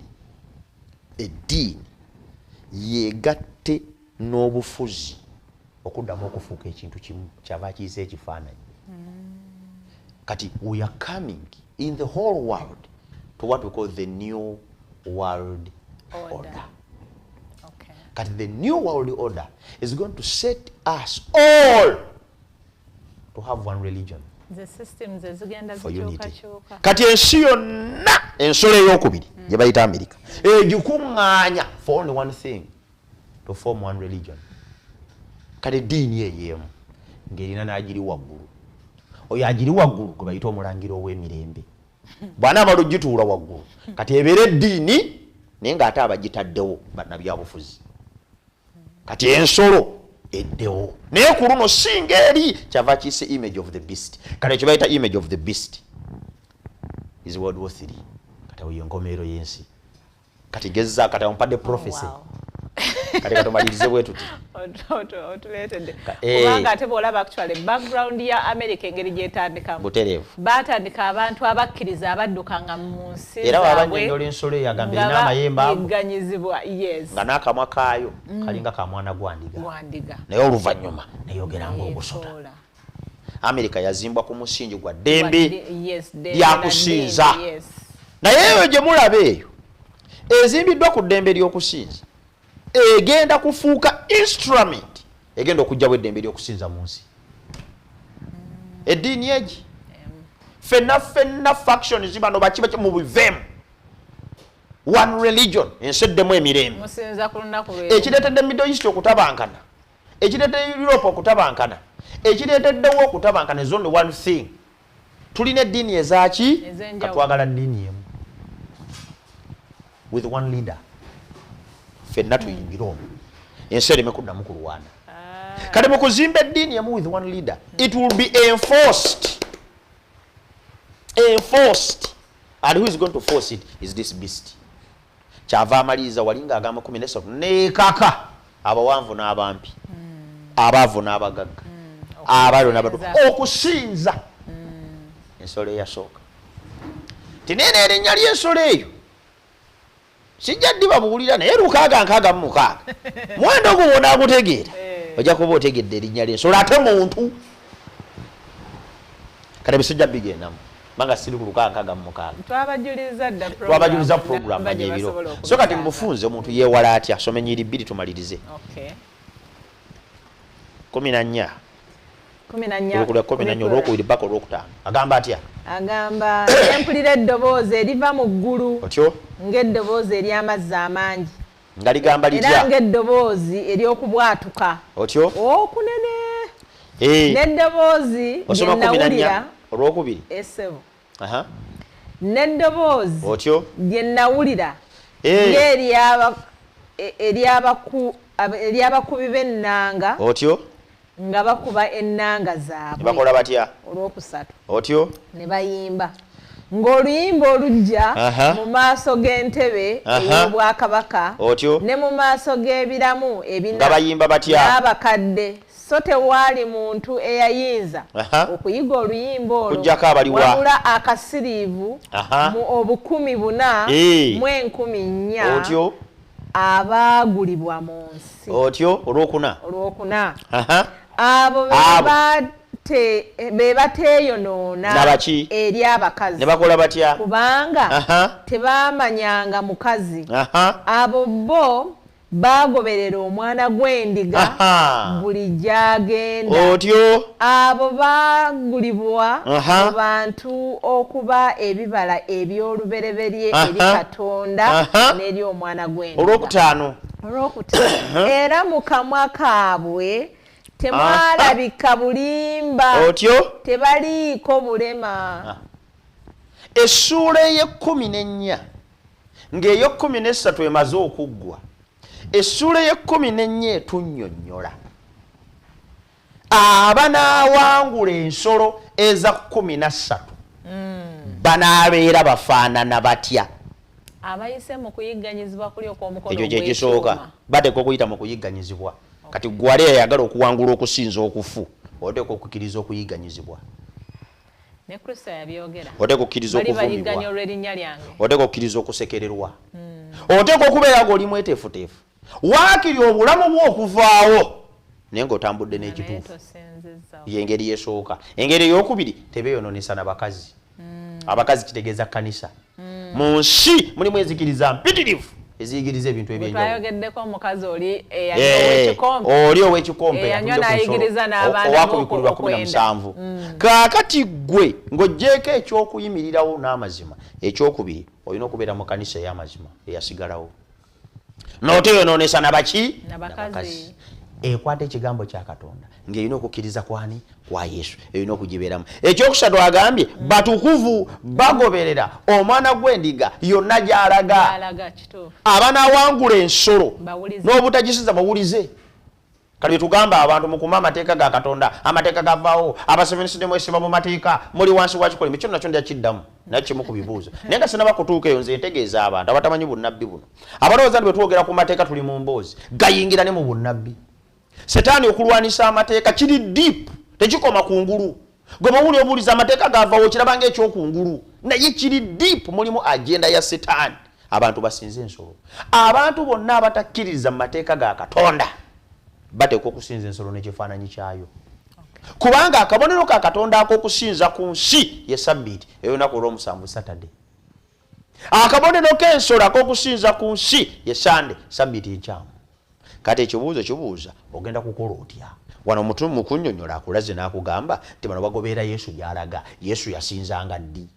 yegatte n'obufuzi okuddamu okufuuka ekintu kimu, kyava kiyisa ekifaananyi. Kati we are coming in the whole world to what we call the new world order. Order. Kati the new world order is going to set us all to have one religion The systems ezigenda for unity. zikyukakyuka. Kati ensi yonna, ensolo eyokubiri gye bayita America egikuŋŋaanya for only one thing, to form one religion. Kati eddiini eyo emu ng'erina n'agiri waggulu. Oyo agiri waggulu gwe bayita omulangira ow'emirembe. Bw'anaamala ogituula waggulu, kati ebeera eddiini, naye ng'ate abagitaddewo bannabyabufuzi. Kati ensolo eddewo, naye ku luno singa eri kyava kiyise image of the beast. Kati ekyo bayita image of the beast is World War 3. Kati awo yenkomeero y'ensi. Kati geza, kati ampadde prophecy. Kati katumalirize bwe tuti. Otuleetedde. Eh. Kubanga ate bw'olaba actually background ya America, engeri gyetandikamu, Butereevu. baatandika abantu abakkiriza abaddukanga mu nsi Era zaabwe wabannyonnyola ensolo eyo, agamba nga erina amayembe ago bayigganyizibwa, yes, nga n'akamwa kaayo kalinga ka mwana gwa ndiga, gwandiga, naye oluvannyuma neyogera ng'ogusota. Yeetoola. Amerika yazimbwa ku musingi gwa ddembe Yes, ddembe na lyakusinza. ddiini, yes. Naye eyo gye mulaba eyo ezimbiddwa ku ddembe ly'okusinza egenda kufuuka instrument egenda okuggyawo eddembe ly'okusinza mu nsi. Eddiini egi ffenna ffenna factions bano baki baki mu biveemu, one religion, ensi eddemu emirembe. Musinza ku lunaku lwe. Ekireetedde Middle East okutabankana, ekireetedde Europe okutabankana, ekireeteddewo okutabankana is only one thing: tulina eddiini ezaki. Ez'enjawulo. Katwagala ddiini emu with one leader, ffenna tuyingire omwo, ensi ereme kuddamu kulwana. Ah. Kati mu kuzimba eddiini emu with one leader, it will be enforced, and who is going to force it is this beast. Kyava amaliriza wali ng'agamba 13, neekaka abawanvu n'abampi, abaavu n'abagagga, abalo n'abato okusinza ensolo eyasooka. Tineeno erinnya ly'ensolo eyo sijja ddibabuulira, naye 666, muwendo ogwo wonaagutegeera, Eh. ojja kuba otegedde erinnya ly'ensolo ate muntu. Kati ebisijja bigendamu banga siri ku 666. Twabajuliza dda program, Twabajuliza program namba gye ebiro. basobola So kati okubisanga. mubufunze omuntu yeewala atya? Soma enyiri 2 tumalirize. Okay. 14. 14. Olukula 14, olwokubiri paka olwokutaano, agamba atya? Agamba, empulira eddoboozi eriva mu ggulu Otyo. ng'eddoboozi ery'amazzi amangi, Nga ligamba era litya? ng'eddoboozi ery'okubwatuka Otyo. okunene, Eh, n'eddoboozi osoma lye 14 nawulira olwokubiri. Esebo. Aha. N'eddoboozi Otyo. lye nawulira Eh. ng'ery'abakubi b'ennanga Otyo. nga bakuba ennanga Ne zaabwe. bakola batya? Olwokusatu. Otyo. Ne bayimba ng'oluyimba olujja mu maaso g'entebe ey'obwakabaka Otyo. ne mu maaso g'ebiramu ebina Nga bayimba batya? n'abakadde, so tewaali muntu eyayinza okuyiga oluyimba olwo Okuggyako abaliwa. wabula akasiriivu mu 4,000 mu 4,000 Otyo. abaagulibwa mu nsi. Otyo, olwokuna. Olwokuna. Abo Abo. be bateeyonoona Nabaki? eri abakazi. Ne bakola batya? Kubanga tebaamanyanga mukazi. Abo bo Bagoberera omwana gw'endiga buli gy'agenda. Otyo. Abo baagulibwa mu bantu okuba ebibala eby'olubereberye eri Katonda n'eri omwana gw'endiga. Olwokutaano. Olwokutaano. Era mu kamwa kaabwe temwalabika bulimba. Otyo. Tebaliiko bulema. Essuula ey'e14 ng'ey'e13 emaze okuggwa. Essuula ey'e14 etunnyonnyola abanaawangula ensolo eza 13 banaabeera bafaanana batya. Abayise mu kuyigganyizibwa kuli okw'omukono ekyo kyekisooka, bateekwa okuyita mu kuyigganyizibwa. Kati gwali ayagala okuwangula okusinza okufu, oteekwa okukkiriza okuyigganyizibwa. Ne Kristo yabyogera. Oteekwa okukkiriza okuvumibwa, oteekwa okukkiriza okusekererwa, oteekwa okubeera ng'oli mweteefuteefu, waakiri obulamu bwo okuvaawo naye ng'otambudde n'ekituufu. Yengeri esooka. Engeri ey'okubiri, tebeeyonoonesa na bakazi. Abakazi kitegeeza kkanisa. Mu nsi mulimu enzikiriza mpitirivu eziyigiriza ebintu ebyenjawulo. Twayogeddeko omukazi oli eyanywa oli ow'ekikompe owakubikulirwa 17. Kaakati ggwe ng'oggyeeko ekyokuyimirirawo n'amazima, ekyokubiri olina okubeera mu kkanisa ey'amazima eyasigalawo, n'oteyonoonesa nabaki? Nabakazi. Ekwata ekigambo kya Katonda ng'erina okukkiriza kwani? Kwa Yesu, erina okugibeeramu. Ekyokusatu agambye batukuvu, bagoberera omwana gw'endiga yonna gy'alaga. Abanaawangula ensolo n'obutagisiza bawulize. Kati tugamba abantu mukume amateeka ga Katonda, amateeka gavaawo, abaseveniside mwesiba mu mateeka, muli wansi wa kikolimo. Ekyo nakyo njakiddamu naye kimu ku bibuuzo, naye nga sinaba kutuuka eyo nze ntegeeza abantu abatamanyi bunnabbi buno, abalowooza nti bwe twogera ku mateeka tuli mu mboozi, gayingira ne mu bunnabbi. Setaani okulwanisa amateeka kiri deep, tekikoma ku ngulu. Gwe bw'owulira obuuliza amateeka gavaawo okiraba ng'ekyokungulu, naye kiri deep, mulimu agenda ya Setaani. Abantu basinze ensolo. Abantu bonna abatakkiririza mu mateeka ga Katonda bateekwa okusinza ensolo n'ekifaananyi kyayo, kubanga akabonero ka Katonda ak'okusinza ku nsi ye Sabbiiti ey'olunaku olw'omusanvu, Saturday. Akabonero k'ensolo ak'okusinza ku nsi ye Sande, Sabbiiti enkyamu. Kati ekibuuzo kibuuza, ogenda kukola otya? Wano mu kunnyonnyola akulaze n'akugamba nti bano bagoberera Yesu gy'alaga. Yesu yasinzanga ddi?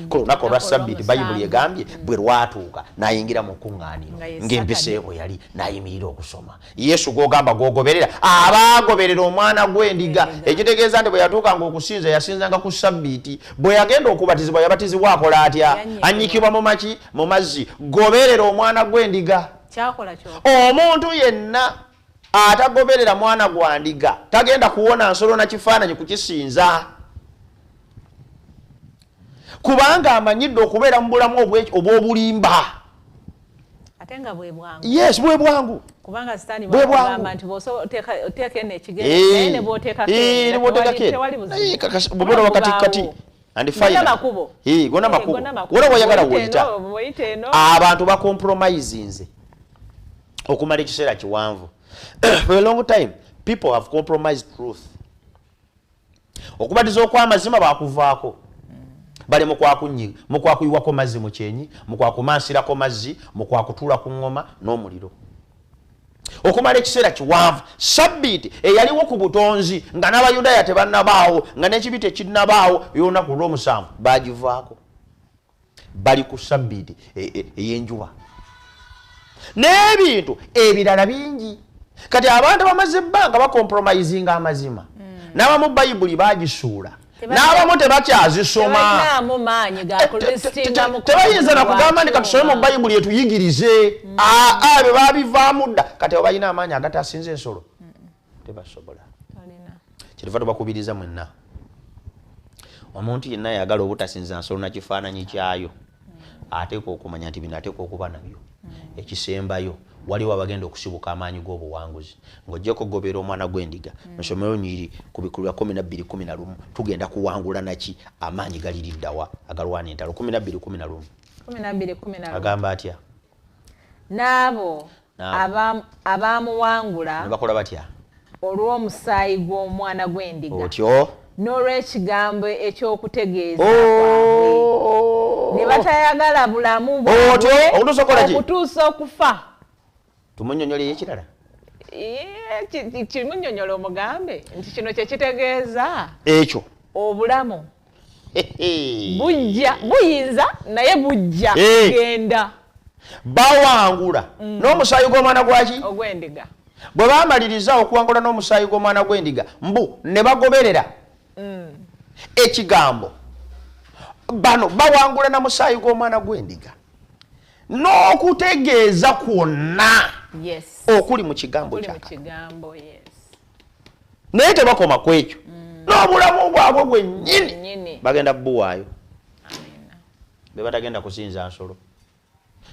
Ku lunaku olwa Sabbiiti. Bayibuli egambye bwe lwatuuka n'ayingira mu kuŋŋaaniro ng'empisa bwe yali, n'ayimirira okusoma. Yesu gw'ogamba gw'ogoberera, abaagoberera omwana gw'endiga, ekitegeeza nti bwe yatuukanga okusinza yasinzanga ku Sabbiiti. Bwe yagenda okubatizibwa yabatizibwa akola atya? Annyikibwa mu maki? Mu mazzi. Goberera omwana gw'endiga. Omuntu yenna atagoberera mwana gwa ndiga tagenda kuwona nsolo na kifaananyi kukisinza, kubanga amanyidde okubeera mu bulamu obw'obulimba. Ate nga bwe bwangu. Yes, bwe bwangu. Kubanga Sitaani bwagamba nti bw'oteeka eno ekigere, naye ne bw'oteekako tewali buzibu. Bw'obeera wakati kati and final. Gonna makubo. Wona wayagala woyita. Abantu bacompromisinze okumala ekiseera kiwanvu. For a long time people have compromised truth. Okubatiza okw'amazima bakuvaako, bali mukwakuyiwako mazzi mu kyenyi, mukwakumansirako mazzi, mukwakutuula ku ŋŋoma n'omuliro okumala ekiseera kiwanvu. Sabbiiti eyaliwo ku butonzi nga n'Abayudaaya tebannabaawo, nga n'ekibi tekinnabaawo, y'olunaku olw'omusanvu bagivaako, bali ku sabbiiti ey'enjuba n'ebintu ebirala bingi. Kati abantu bamaze ebbanga bacompromisinga amazima, n'abamu Bayibuli bagisuula, n'abamu tebakyazisoma, tebayinza nakugamba nti katusome mu Bayibuli etuyigirize. Aa, bye babivaamu dda. Kati abo balina amaanyi agatasinza ensolo? Tebasobola. Kyetuva tubakubiriza mwenna, omuntu yenna ayagala obutasinza nsolo na kifaananyi kyayo ateekwa okumanya nti bino ateekwa okuba nabyo. Ekisembayo, waliwo abagenda okusibuka amaanyi g'obuwanguzi ng'ojjeko okugoberera omwana gw'endiga. Nsomero nyiri ku Bikulwa 12:11. Tugenda kuwangula naki? Amaanyi galiriddawa agalwana entalo? 12:11 agamba atya? N'abo abamuwangula ne bakola batya? Olw'omusaayi gw'omwana gw'endiga otyo n'olw'ekigambo ekyokutegeeza kwabwe, ne batayagala bulamu bwabwe okutuusa okufa. Tumunyonyoleyo ekirala? Kimunyonyola omugambe nti kino kyekitegeeza ekyo obulamu bujja, buyinza naye bujja genda. Bawangula n'omusaayi gw'omwana gwaki? Ogw'endiga. Bwe bamaliriza okuwangula n'omusaayi gw'omwana gw'endiga, mbu ne bagoberera ekigambo. Bano bawangula na musaayi gw'omwana gw'endiga n'okutegeeza kwonna okuli mu kigambo kya Katonda. Naye tebakoma ku ekyo, n'obulamu bwabwe bwennyini bagenda buwaayo. Be batagenda kusinza nsolo.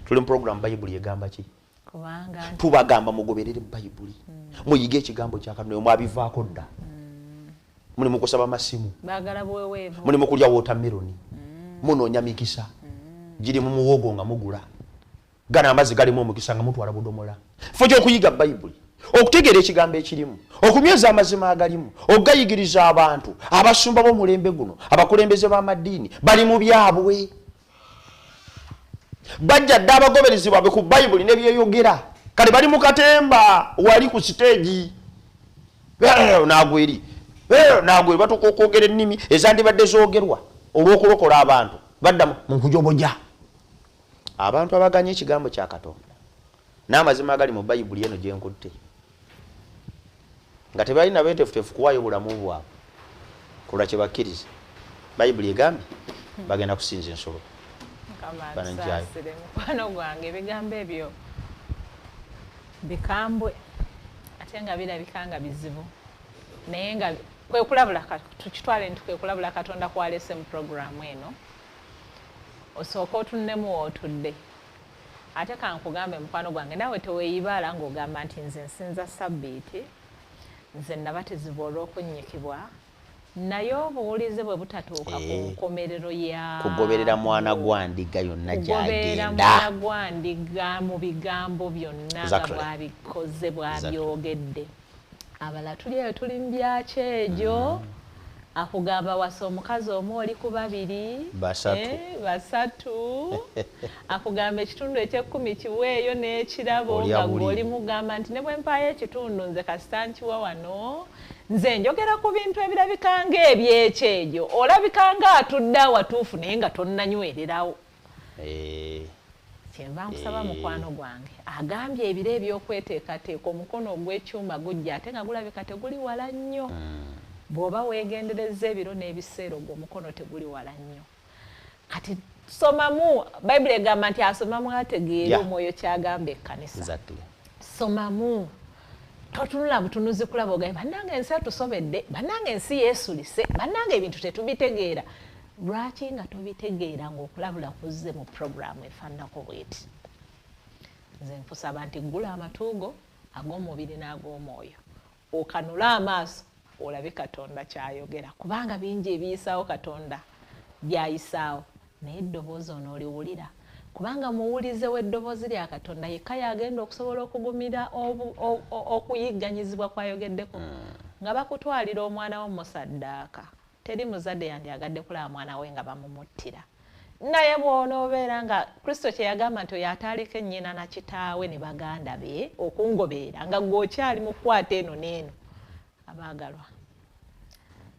Tuli mu program Bayibuli egamba ki? Tubagamba mugoberere Bayibuli, muyige ekigambo kya Katonda. Mwabivaako dda, muli mu kusaba masimu, muli mu kulya watermelon, munoonya mikisa giri mu muwogo nga mugula gana amazzi galimu omukisa nga mutwala budomola. Ffe ky'okuyiga Bayibuli, okutegeera ekigambo ekirimu, okunyweza amazima agalimu, okugayigiriza abantu. Abasumba b'omulembe guno, abakulembeze b'amaddiini bali mu byabwe, bajja dde abagoberezi baabwe ku Bayibuli nebyeyogera. Kale bali mu katemba wali ku siteegi, nagweri nagweri, batuuka okwogera ennimi ezandibadde zoogerwa olw'okulokola abantu, badda mu nkujoboja. Abantu abaganya ekigambo kya Katonda n'amazima agali mu Bayibuli eno gyenkutte, nga tebalina beetefutefu kuwaayo bulamu bwabwe kulwa kye bakkiriza, Bayibuli egambye bagenda kusinza ensolo. Mukwano gwange, ebigambo ebyo bikambwe ate nga birabika nga bizibu, naye nga kwekulabula, tukitwale nti kwekulabula Katonda kwalese mu puroguramu eno. Osooka otunnemu wootudde. Ate kankugambe mukwano gwange, naawe teweeyibaala ng'ogamba nti nze nsinza sabbiiti, nze nabatizibwa olw'okunnyikibwa, naye obuwulize bwe butatuuka ku nkomerero ya kugoberera mwana gwa ndiga yonna kugoberera gyagenda, mwana gwa ndiga mu bigambo byonna nga bw'abikoze, bw'abyogedde. Abalala tuli eyo tuli mu byakyejo. Akugamba wasa omukazi omu, oli ku babiri, basatu, basatu. Akugamba ekitundu ekyekumi kiweeyo n'ekirabo, nga gw'oli mugamba nti ne bwe mpaayo ekitundu nze kasita nkiwa wano. Nze njogera ku bintu ebirabika ng'ebyekyejo, olabika ng'atudde awatuufu naye nga tonnanywererawo. Kyenva nkusaba mukwano gwange, agambye ebiro eby'okweteekateeka, omukono ogw'ekyuma gujja, ate nga gulabika teguli wala nnyo. Bw'oba weegendereza ebiro n'ebiseera, ogwo omukono teguli wala nnyo. Kati somamu. Bayibuli egamba nti asomamu ategeera omwoyo kyagamba ekkanisa. Somamu, totunula butunuzi kulaba ogambe bannange ensi etusobedde, bannange ensi yeesulise, bannange ebintu tetubitegeera. Lwaki nga tobitegeera ng'okulabula kuzze mu puroguramu efaananako bweti? Nze nkusaba nti ggula amatu go ag'omubiri n'ag'omwoyo, okanule amaaso olabe Katonda kyayogera, kubanga bingi ebiyisaawo Katonda byayisaawo, naye eddoboozi onooliwulira, kubanga muwulize w'eddoboozi lya Katonda yekka yagenda okusobola okugumira okuyigganyizibwa kwayogeddeko. Nga bakutwalira omwana wo musaddaaka, teri muzadde yandyagadde kulaba mwana we nga bamumuttira, naye bw'onoobeera nga Kristo kye yagamba nti oyo ataaleka ennyina na kitaawe ne baganda be okungoberera, nga gwe okyali mu kukwata eno n'eno. Abaagalwa,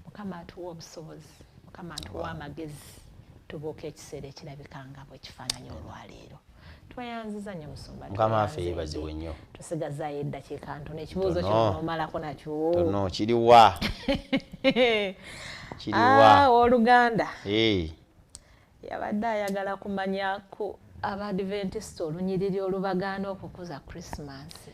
Mukama atuwa obusobozi, Mukama atuwa amagezi, tubuuka ekiseera ekirabika nga bwe kifaananyi olwaleero. Tweyanziza nnyo, musumba. Mukama waffe yeebazibwe nnyo. Tusigazaayo eddakiika ntono. Ekibuuzo kino n'omalako nakyo. Tono kiriwa? Kiriwa? Owooluganda yabadde ayagala kumanya ku Abadventist olunyiriri olubagaana okukuza Krisimansi.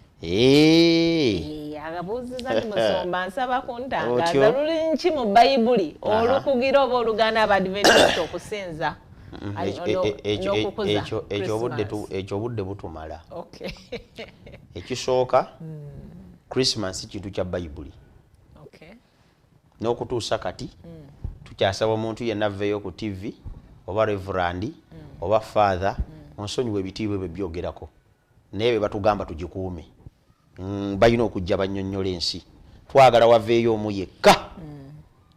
Abuuziza nti musumba, nsaba kuntangaaza, luli nki mu Bayibuli olukugira oba olugaana Abadventist okusinza n'okukuza? Ekyo obudde butumala. Ekisooka, Krisimansi kintu kya Bayibuli. N'okutuusa kati tukyasaba omuntu yenna aveeyo ku TV, oba reverend oba father, onsonyiwa ebitiibwa ebyo byogerako, naye bye batugamba tugikuume. Balina okujja bannyonnyola ensi. Twagala waveeyo omu yekka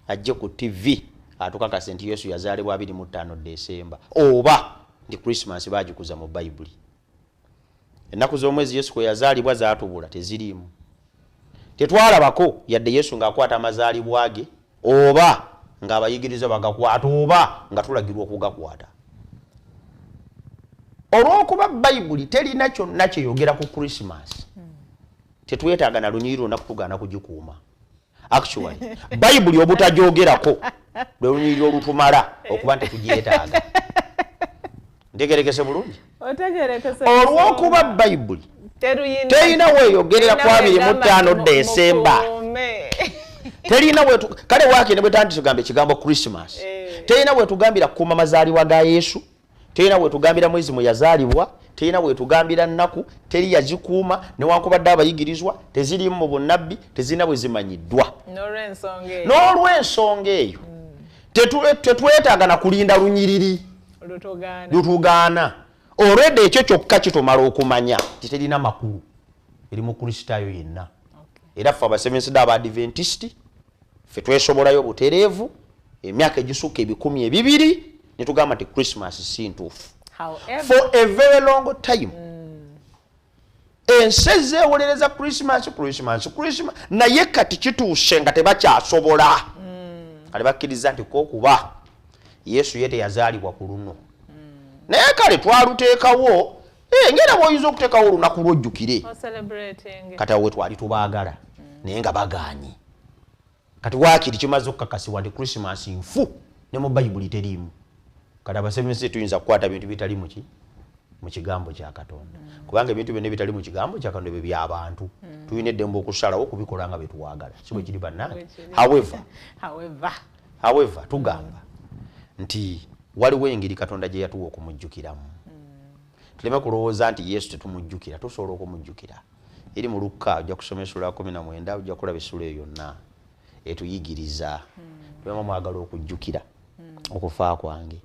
ajje ku TV atukakase nti Yesu yazaalibwa 25 Desemba, oba nti Christmas bagikuza mu Bayibuli. Ennaku z'omwezi Yesu kwe yazaalibwa zaatubula, teziriimu. Tetwalabako yadde Yesu ng'akwata amazaalibwa ge, oba ng'abayigiriza bagakwata, oba nga tulagirwa okugakwata. Olw'okuba Bayibuli terina kyonna kyeyogera ku Christmas, tetwetaaga na lunyiriri lwonna kutugaana kugikuuma. Actually, Bayibuli obutajoogerako lwe lunyiriri olutumala okuba nti tugyetaaga. Ntegerekese bulungi? Olw'okuba Bayibuli terina weeyogerera ku 25 Desemba, terina wetu, kale waakiri ne bwe tandise ekigambo Christmas, terina wetugambira kukuuma mazaalibwa ga Yesu, terina wetugambira mwezi mwe yazaalibwa, terina wetugambira nnaku, teri yazikuuma, newankubadde abayigirizwa tezirimu mu bunnabbi, tezirina bwe zimanyiddwa. N'olw'ensonga eyo tetwetaaga na kulinda lunyiriri lutugaana. Olwedde ekyo kyokka kitumala okumanya nti terina makulu eri Mukristaayo yenna. Era ffe Abaseventh-day Abadventist ffe twesobolayo butereevu emyaka egisukka 200 ne tugamba nti Christmas si ntuufu. For a very long time ensi ezeewolereza Christmas, Christmas, Christmas, naye kati kituuse nga tebakyasobola. Kale bakkiriza nti kokuba Yesu ye teyazaalibwa ku luno, naye kale twaluteekawo ngera bw'oyinza okuteekawo olunaku lw'ojjukire. Kati awo we twali tubaagala, naye nga bagaanyi. Kati waakiri kimaze okukakasibwa nti Christmas nfu, ne mu Bayibuli teriimu. Kati Abasevensi tuyinza kukwata bintu bitali muki mu kigambo kya Katonda, kubanga ebintu byonna ebitali mu kigambo kya Katonda ebyo by'abantu. Tulina eddembe okusalawo okubikola nga betwagala, si bwe kiri bannange? However, tugamba nti waliwo engeri Katonda gye yatuwa okumujjukiramu. Tuleme kulowooza nti Yesu tetumujjukira, tusobola okumujjukira. Eri mu Lukka, ojja kusoma essula 19, ojja kulaba essula eyo yonna etuyigiriza. Bwe mwagala okujjukira okufa kwange,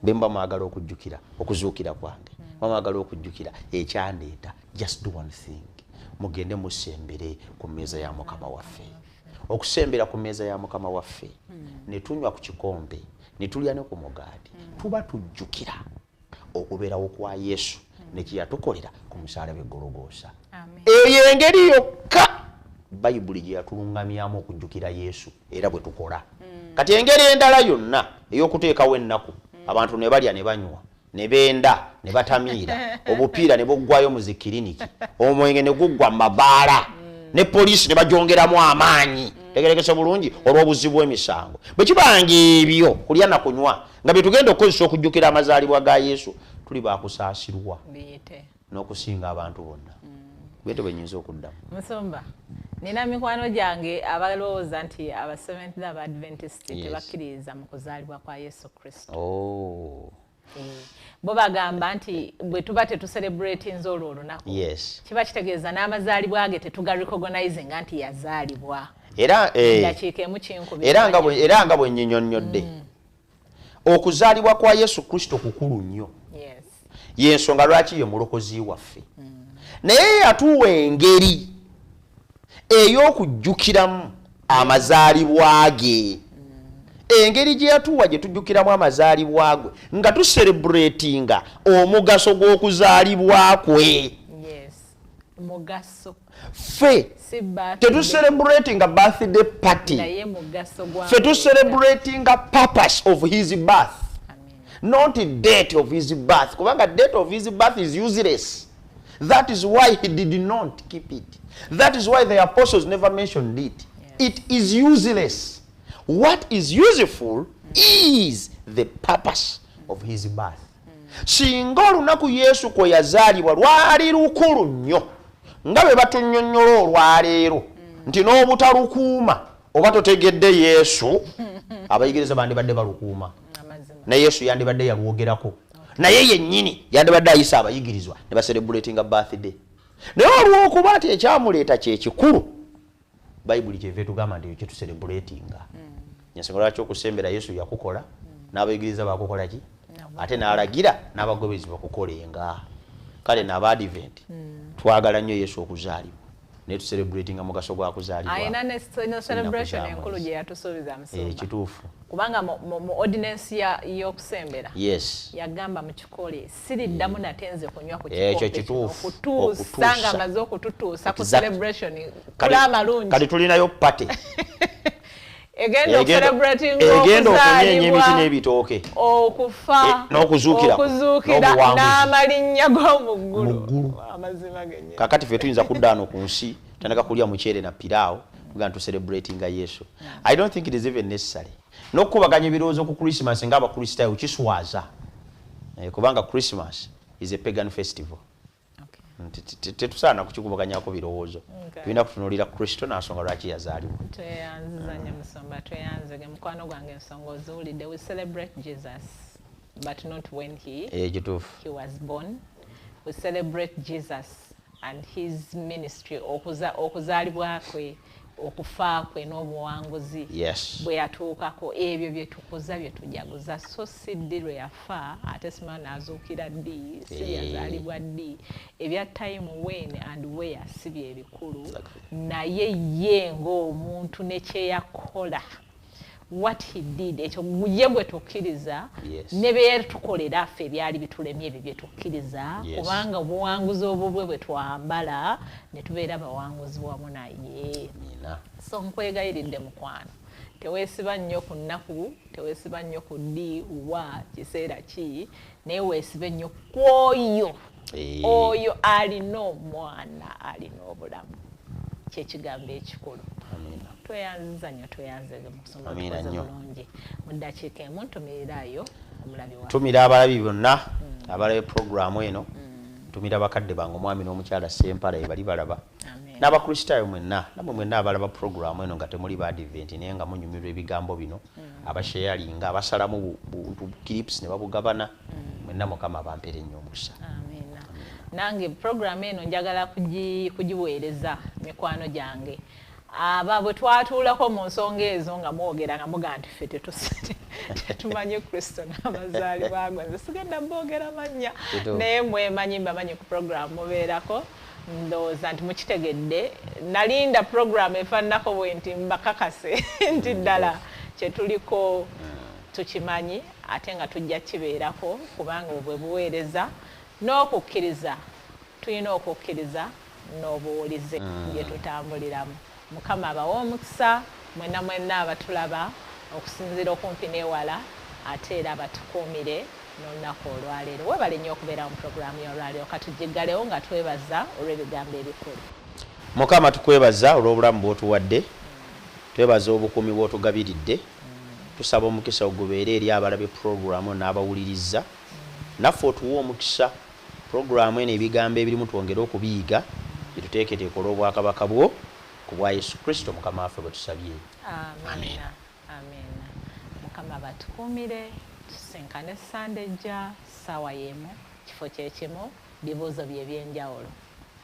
bwe muba mwagala okujjukira okuzuukira kwange, muba mwagala okujjukira ekyandeeta, just do one thing: mugende musembere ku mmeeza ya Mukama waffe. Okusembera ku mmeeza ya Mukama waffe ne tunywa ku kikompe ne tulya ne ku mugaati, tuba tujjukira okubeerawo kwa Yesu ne kyeyatukolera ku musaalaba e Gologoosa. Eyo engeri yokka Bayibuli gye yatulungamyamu okujjukira Yesu, era bwe tukola. Kati engeri endala yonna ey'okuteekawo ennaku, abantu ne balya ne banywa ne benda ne batamiira, obupiira ne buggwayo mu zikiriniki, omwenge ne guggwa mu mabaala, ne poliisi ne bagyongeramu amaanyi, tegerekese bulungi, olw'obuzibu bw'emisango, bwe kibanga ebyo kulya na kunywa nga bye tugenda okukozesa okujjukira amazaalibwa ga Yesu, tuli bakusaasirwa n'okusinga abantu bonna. Bwetyo bwe nyinza okuddamu. Musumba, nina mikwano gyange abalowooza nti aba Seventh Day Adventist tebakkiririza mu kuzaalibwa kwa Yesu Kristo. Bo bagamba nti bwe tuba tetucelebratinze olwo olunaku, kiba kitegeeza n'amazaalibwa ge tetugarecognizinga nti yazaalibwa. Era dakiika emu kinkubi. Era nga bwe nnyinnyonnyodde, okuzaalibwa kwa Yesu Kristo kukulu nnyo, yensonga lwaki ye mulokozi waffe. Naye yatuwa engeri ey'okujjukiramu amazaalibwa ge. Engeri gye yatuwa gye tujjukiramu amazaalibwa gwe nga tucelebratinga omugaso gw'okuzaalibwa kwe. Mugaso. Ffe Si birthday. Tetucelebratinga birthday party. Naye mugaso gwa Ffe tucelebratinga purpose of his birth, Amen. not date of his birth, kubanga date of his birth is useless. That is why he did not keep it. That is why the apostles never mentioned it. It is useless. What is useful is the purpose of his birth. Singa olunaku Yesu kwe yazaalibwa lwali lukulu nnyo nga bwe batunnyonnyola olwaleero nti n'obutalukuuma oba totegedde Yesu, abayigiriza bandibadde balukuuma. Amazima. Ne Yesu yandibadde yalwogerako, naye yennyini yandibadde ayisa abayigirizwa ne bacelebratinga birthday. Naye olw'okuba nti ekyamuleeta kyekikulu, Bayibuli kyeva etugamba nti ekyo kyetucelebratinga. Ensonga lwaki okusembera Yesu yakukola, n'abayigiriza bakukola ki, ate n'alagira n'abagobezi bakukolenga. Kale n'Abaadiventi twagala nnyo Yesu okuzaalibwa, Naye tucelebratinga mugaso gwa kuzaalibwa. Ayina ne celebration enkulu gye yatusuubiza Musumba. Kituufu. Kubanga mu ordinance y'okusembera. Yes. Yagamba mukikole siriddamu nate nze kunywa ku kikompe. Ekyo kituufu. Okutuusa nga amaze okututuusa ku celebration kula amalungi. Kati tulinayo party. Egenda okucelebratinga emiti n'ebitooke. Okufa. N'okuzuukira. Okuzuukira n'amalinnya g'omu ggulu. Amazima gennyini. Kakati ffe tuyinza kudda wano ku nsi tandika kulya muceere na piraawo tugamba tu celebratinga Yesu. I don't think it is even necessary. N'okukubaganya ebirowoozo ku Christmas ng'Abakristaayo kiswaza. Kubanga Christmas is a pagan festival. Tetusaana kukikubaganyako birowoozo. Tulina kutunuulira Kristo n'ensonga lwaki yazaalibwa. Tweyanziza nnyo Musumba, tweyanzige mukwano gwange ensonga oziwulidde. We celebrate Jesus but not when he was born. We celebrate Jesus and his ministry, okuzaalibwa kwe, okufa kwe n'obuwanguzi bwe yatuukako. Ebyo bye tukuza bye tujaguza, so si ddi lwe yafa ate simanyi n'azuukira ddi, si yazaalibwa ddi. Ebya time when and where si bye bikulu, naye ye ng'omuntu ne kye yakola, what he did, ekyo ye gwe tukkiriza, ne bye tukolera ffe byali bitulemye ebyo bye tukkiriza, kubanga obuwanguzi obubwe bwe twambala ne tubeera bawanguzi wamu naye. So nkwegayiridde mukwano, teweesiba nnyo ku nnaku, teweesiba nnyo ku ddi, wa kiseera ki, naye weesibe nnyo ku oyo oyo alina omwana, alina obulamu. Kyekigambo ekikulu. Tweyanziza nnyo, tweyanzege Musumba, tukoze bulungi. Mu ddakiika emu ntumirirayo omulabi waffe. Ntumira abalabi bonna abalabe puroguramu eno, ntumira bakadde bange omwami n'omukyala Ssempala bali balaba, n'Abakristaayo mwenna, nammwe mwenna abalaba puroguramu eno nga temuli ba Advent naye nga munyumirwa ebigambo bino, abasharinga, abasalamu clips ne babugabana, mwenna Mukama abampere nnyo omukisa. Amiina. Nange puroguramu eno njagala kugiweereza mikwano gyange. Aba bwe twatuulako mu nsonga ezo nga mwogera nga mugamba nti ffe tetumanyi Kristo n'amazaalibwa ge, nze sigenda mboogera mannya, naye mwemanyi, mbamanyi ku puroguramu mubeerako. Ndowooza nti mukitegedde. Nalinda puroguramu efaananako bwe nti mbakakase nti ddala kye tuliko tukimanyi, ate nga tujja kibeerako, kubanga obwe buweereza n'okukkiriza, tulina okukkiriza n'obuwulize bye tutambuliramu. Mukama abawe omukisa mwenna mwenna abatulaba okusinziira okumpi n'ewala, ate era abatukuumire n'olunaku olwaleero. Weebale nnyo okubeera mu puroguramu y'olwaleero. Katugiggalewo nga twebaza olw'ebigambo ebikulu. Mukama tukwebaza olw'obulamu bw'otuwadde, twebaza obukuumi bw'otugabiridde, tusaba omukisa ogubeere eri abalabe puroguramu n'abawuliriza, naffe otuwe omukisa puroguramu eno ebigambo ebirimu twongere okubiyiga, bituteeketeeke olw'obwakabaka bwo, ku bwa Yesu Kristo Mukama waffe bwe tusabye. Amiina. Amiina. Mukama batukuumire, tusinkane Sande ejja ssaawa y'emu, kifo kye kimu, bibuuzo bye ebyenjawulo.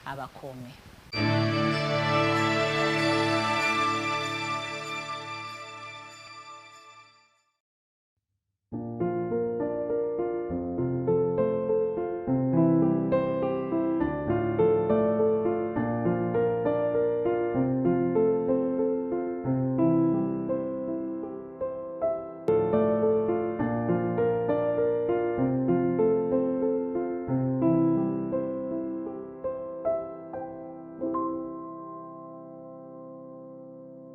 Abakuume.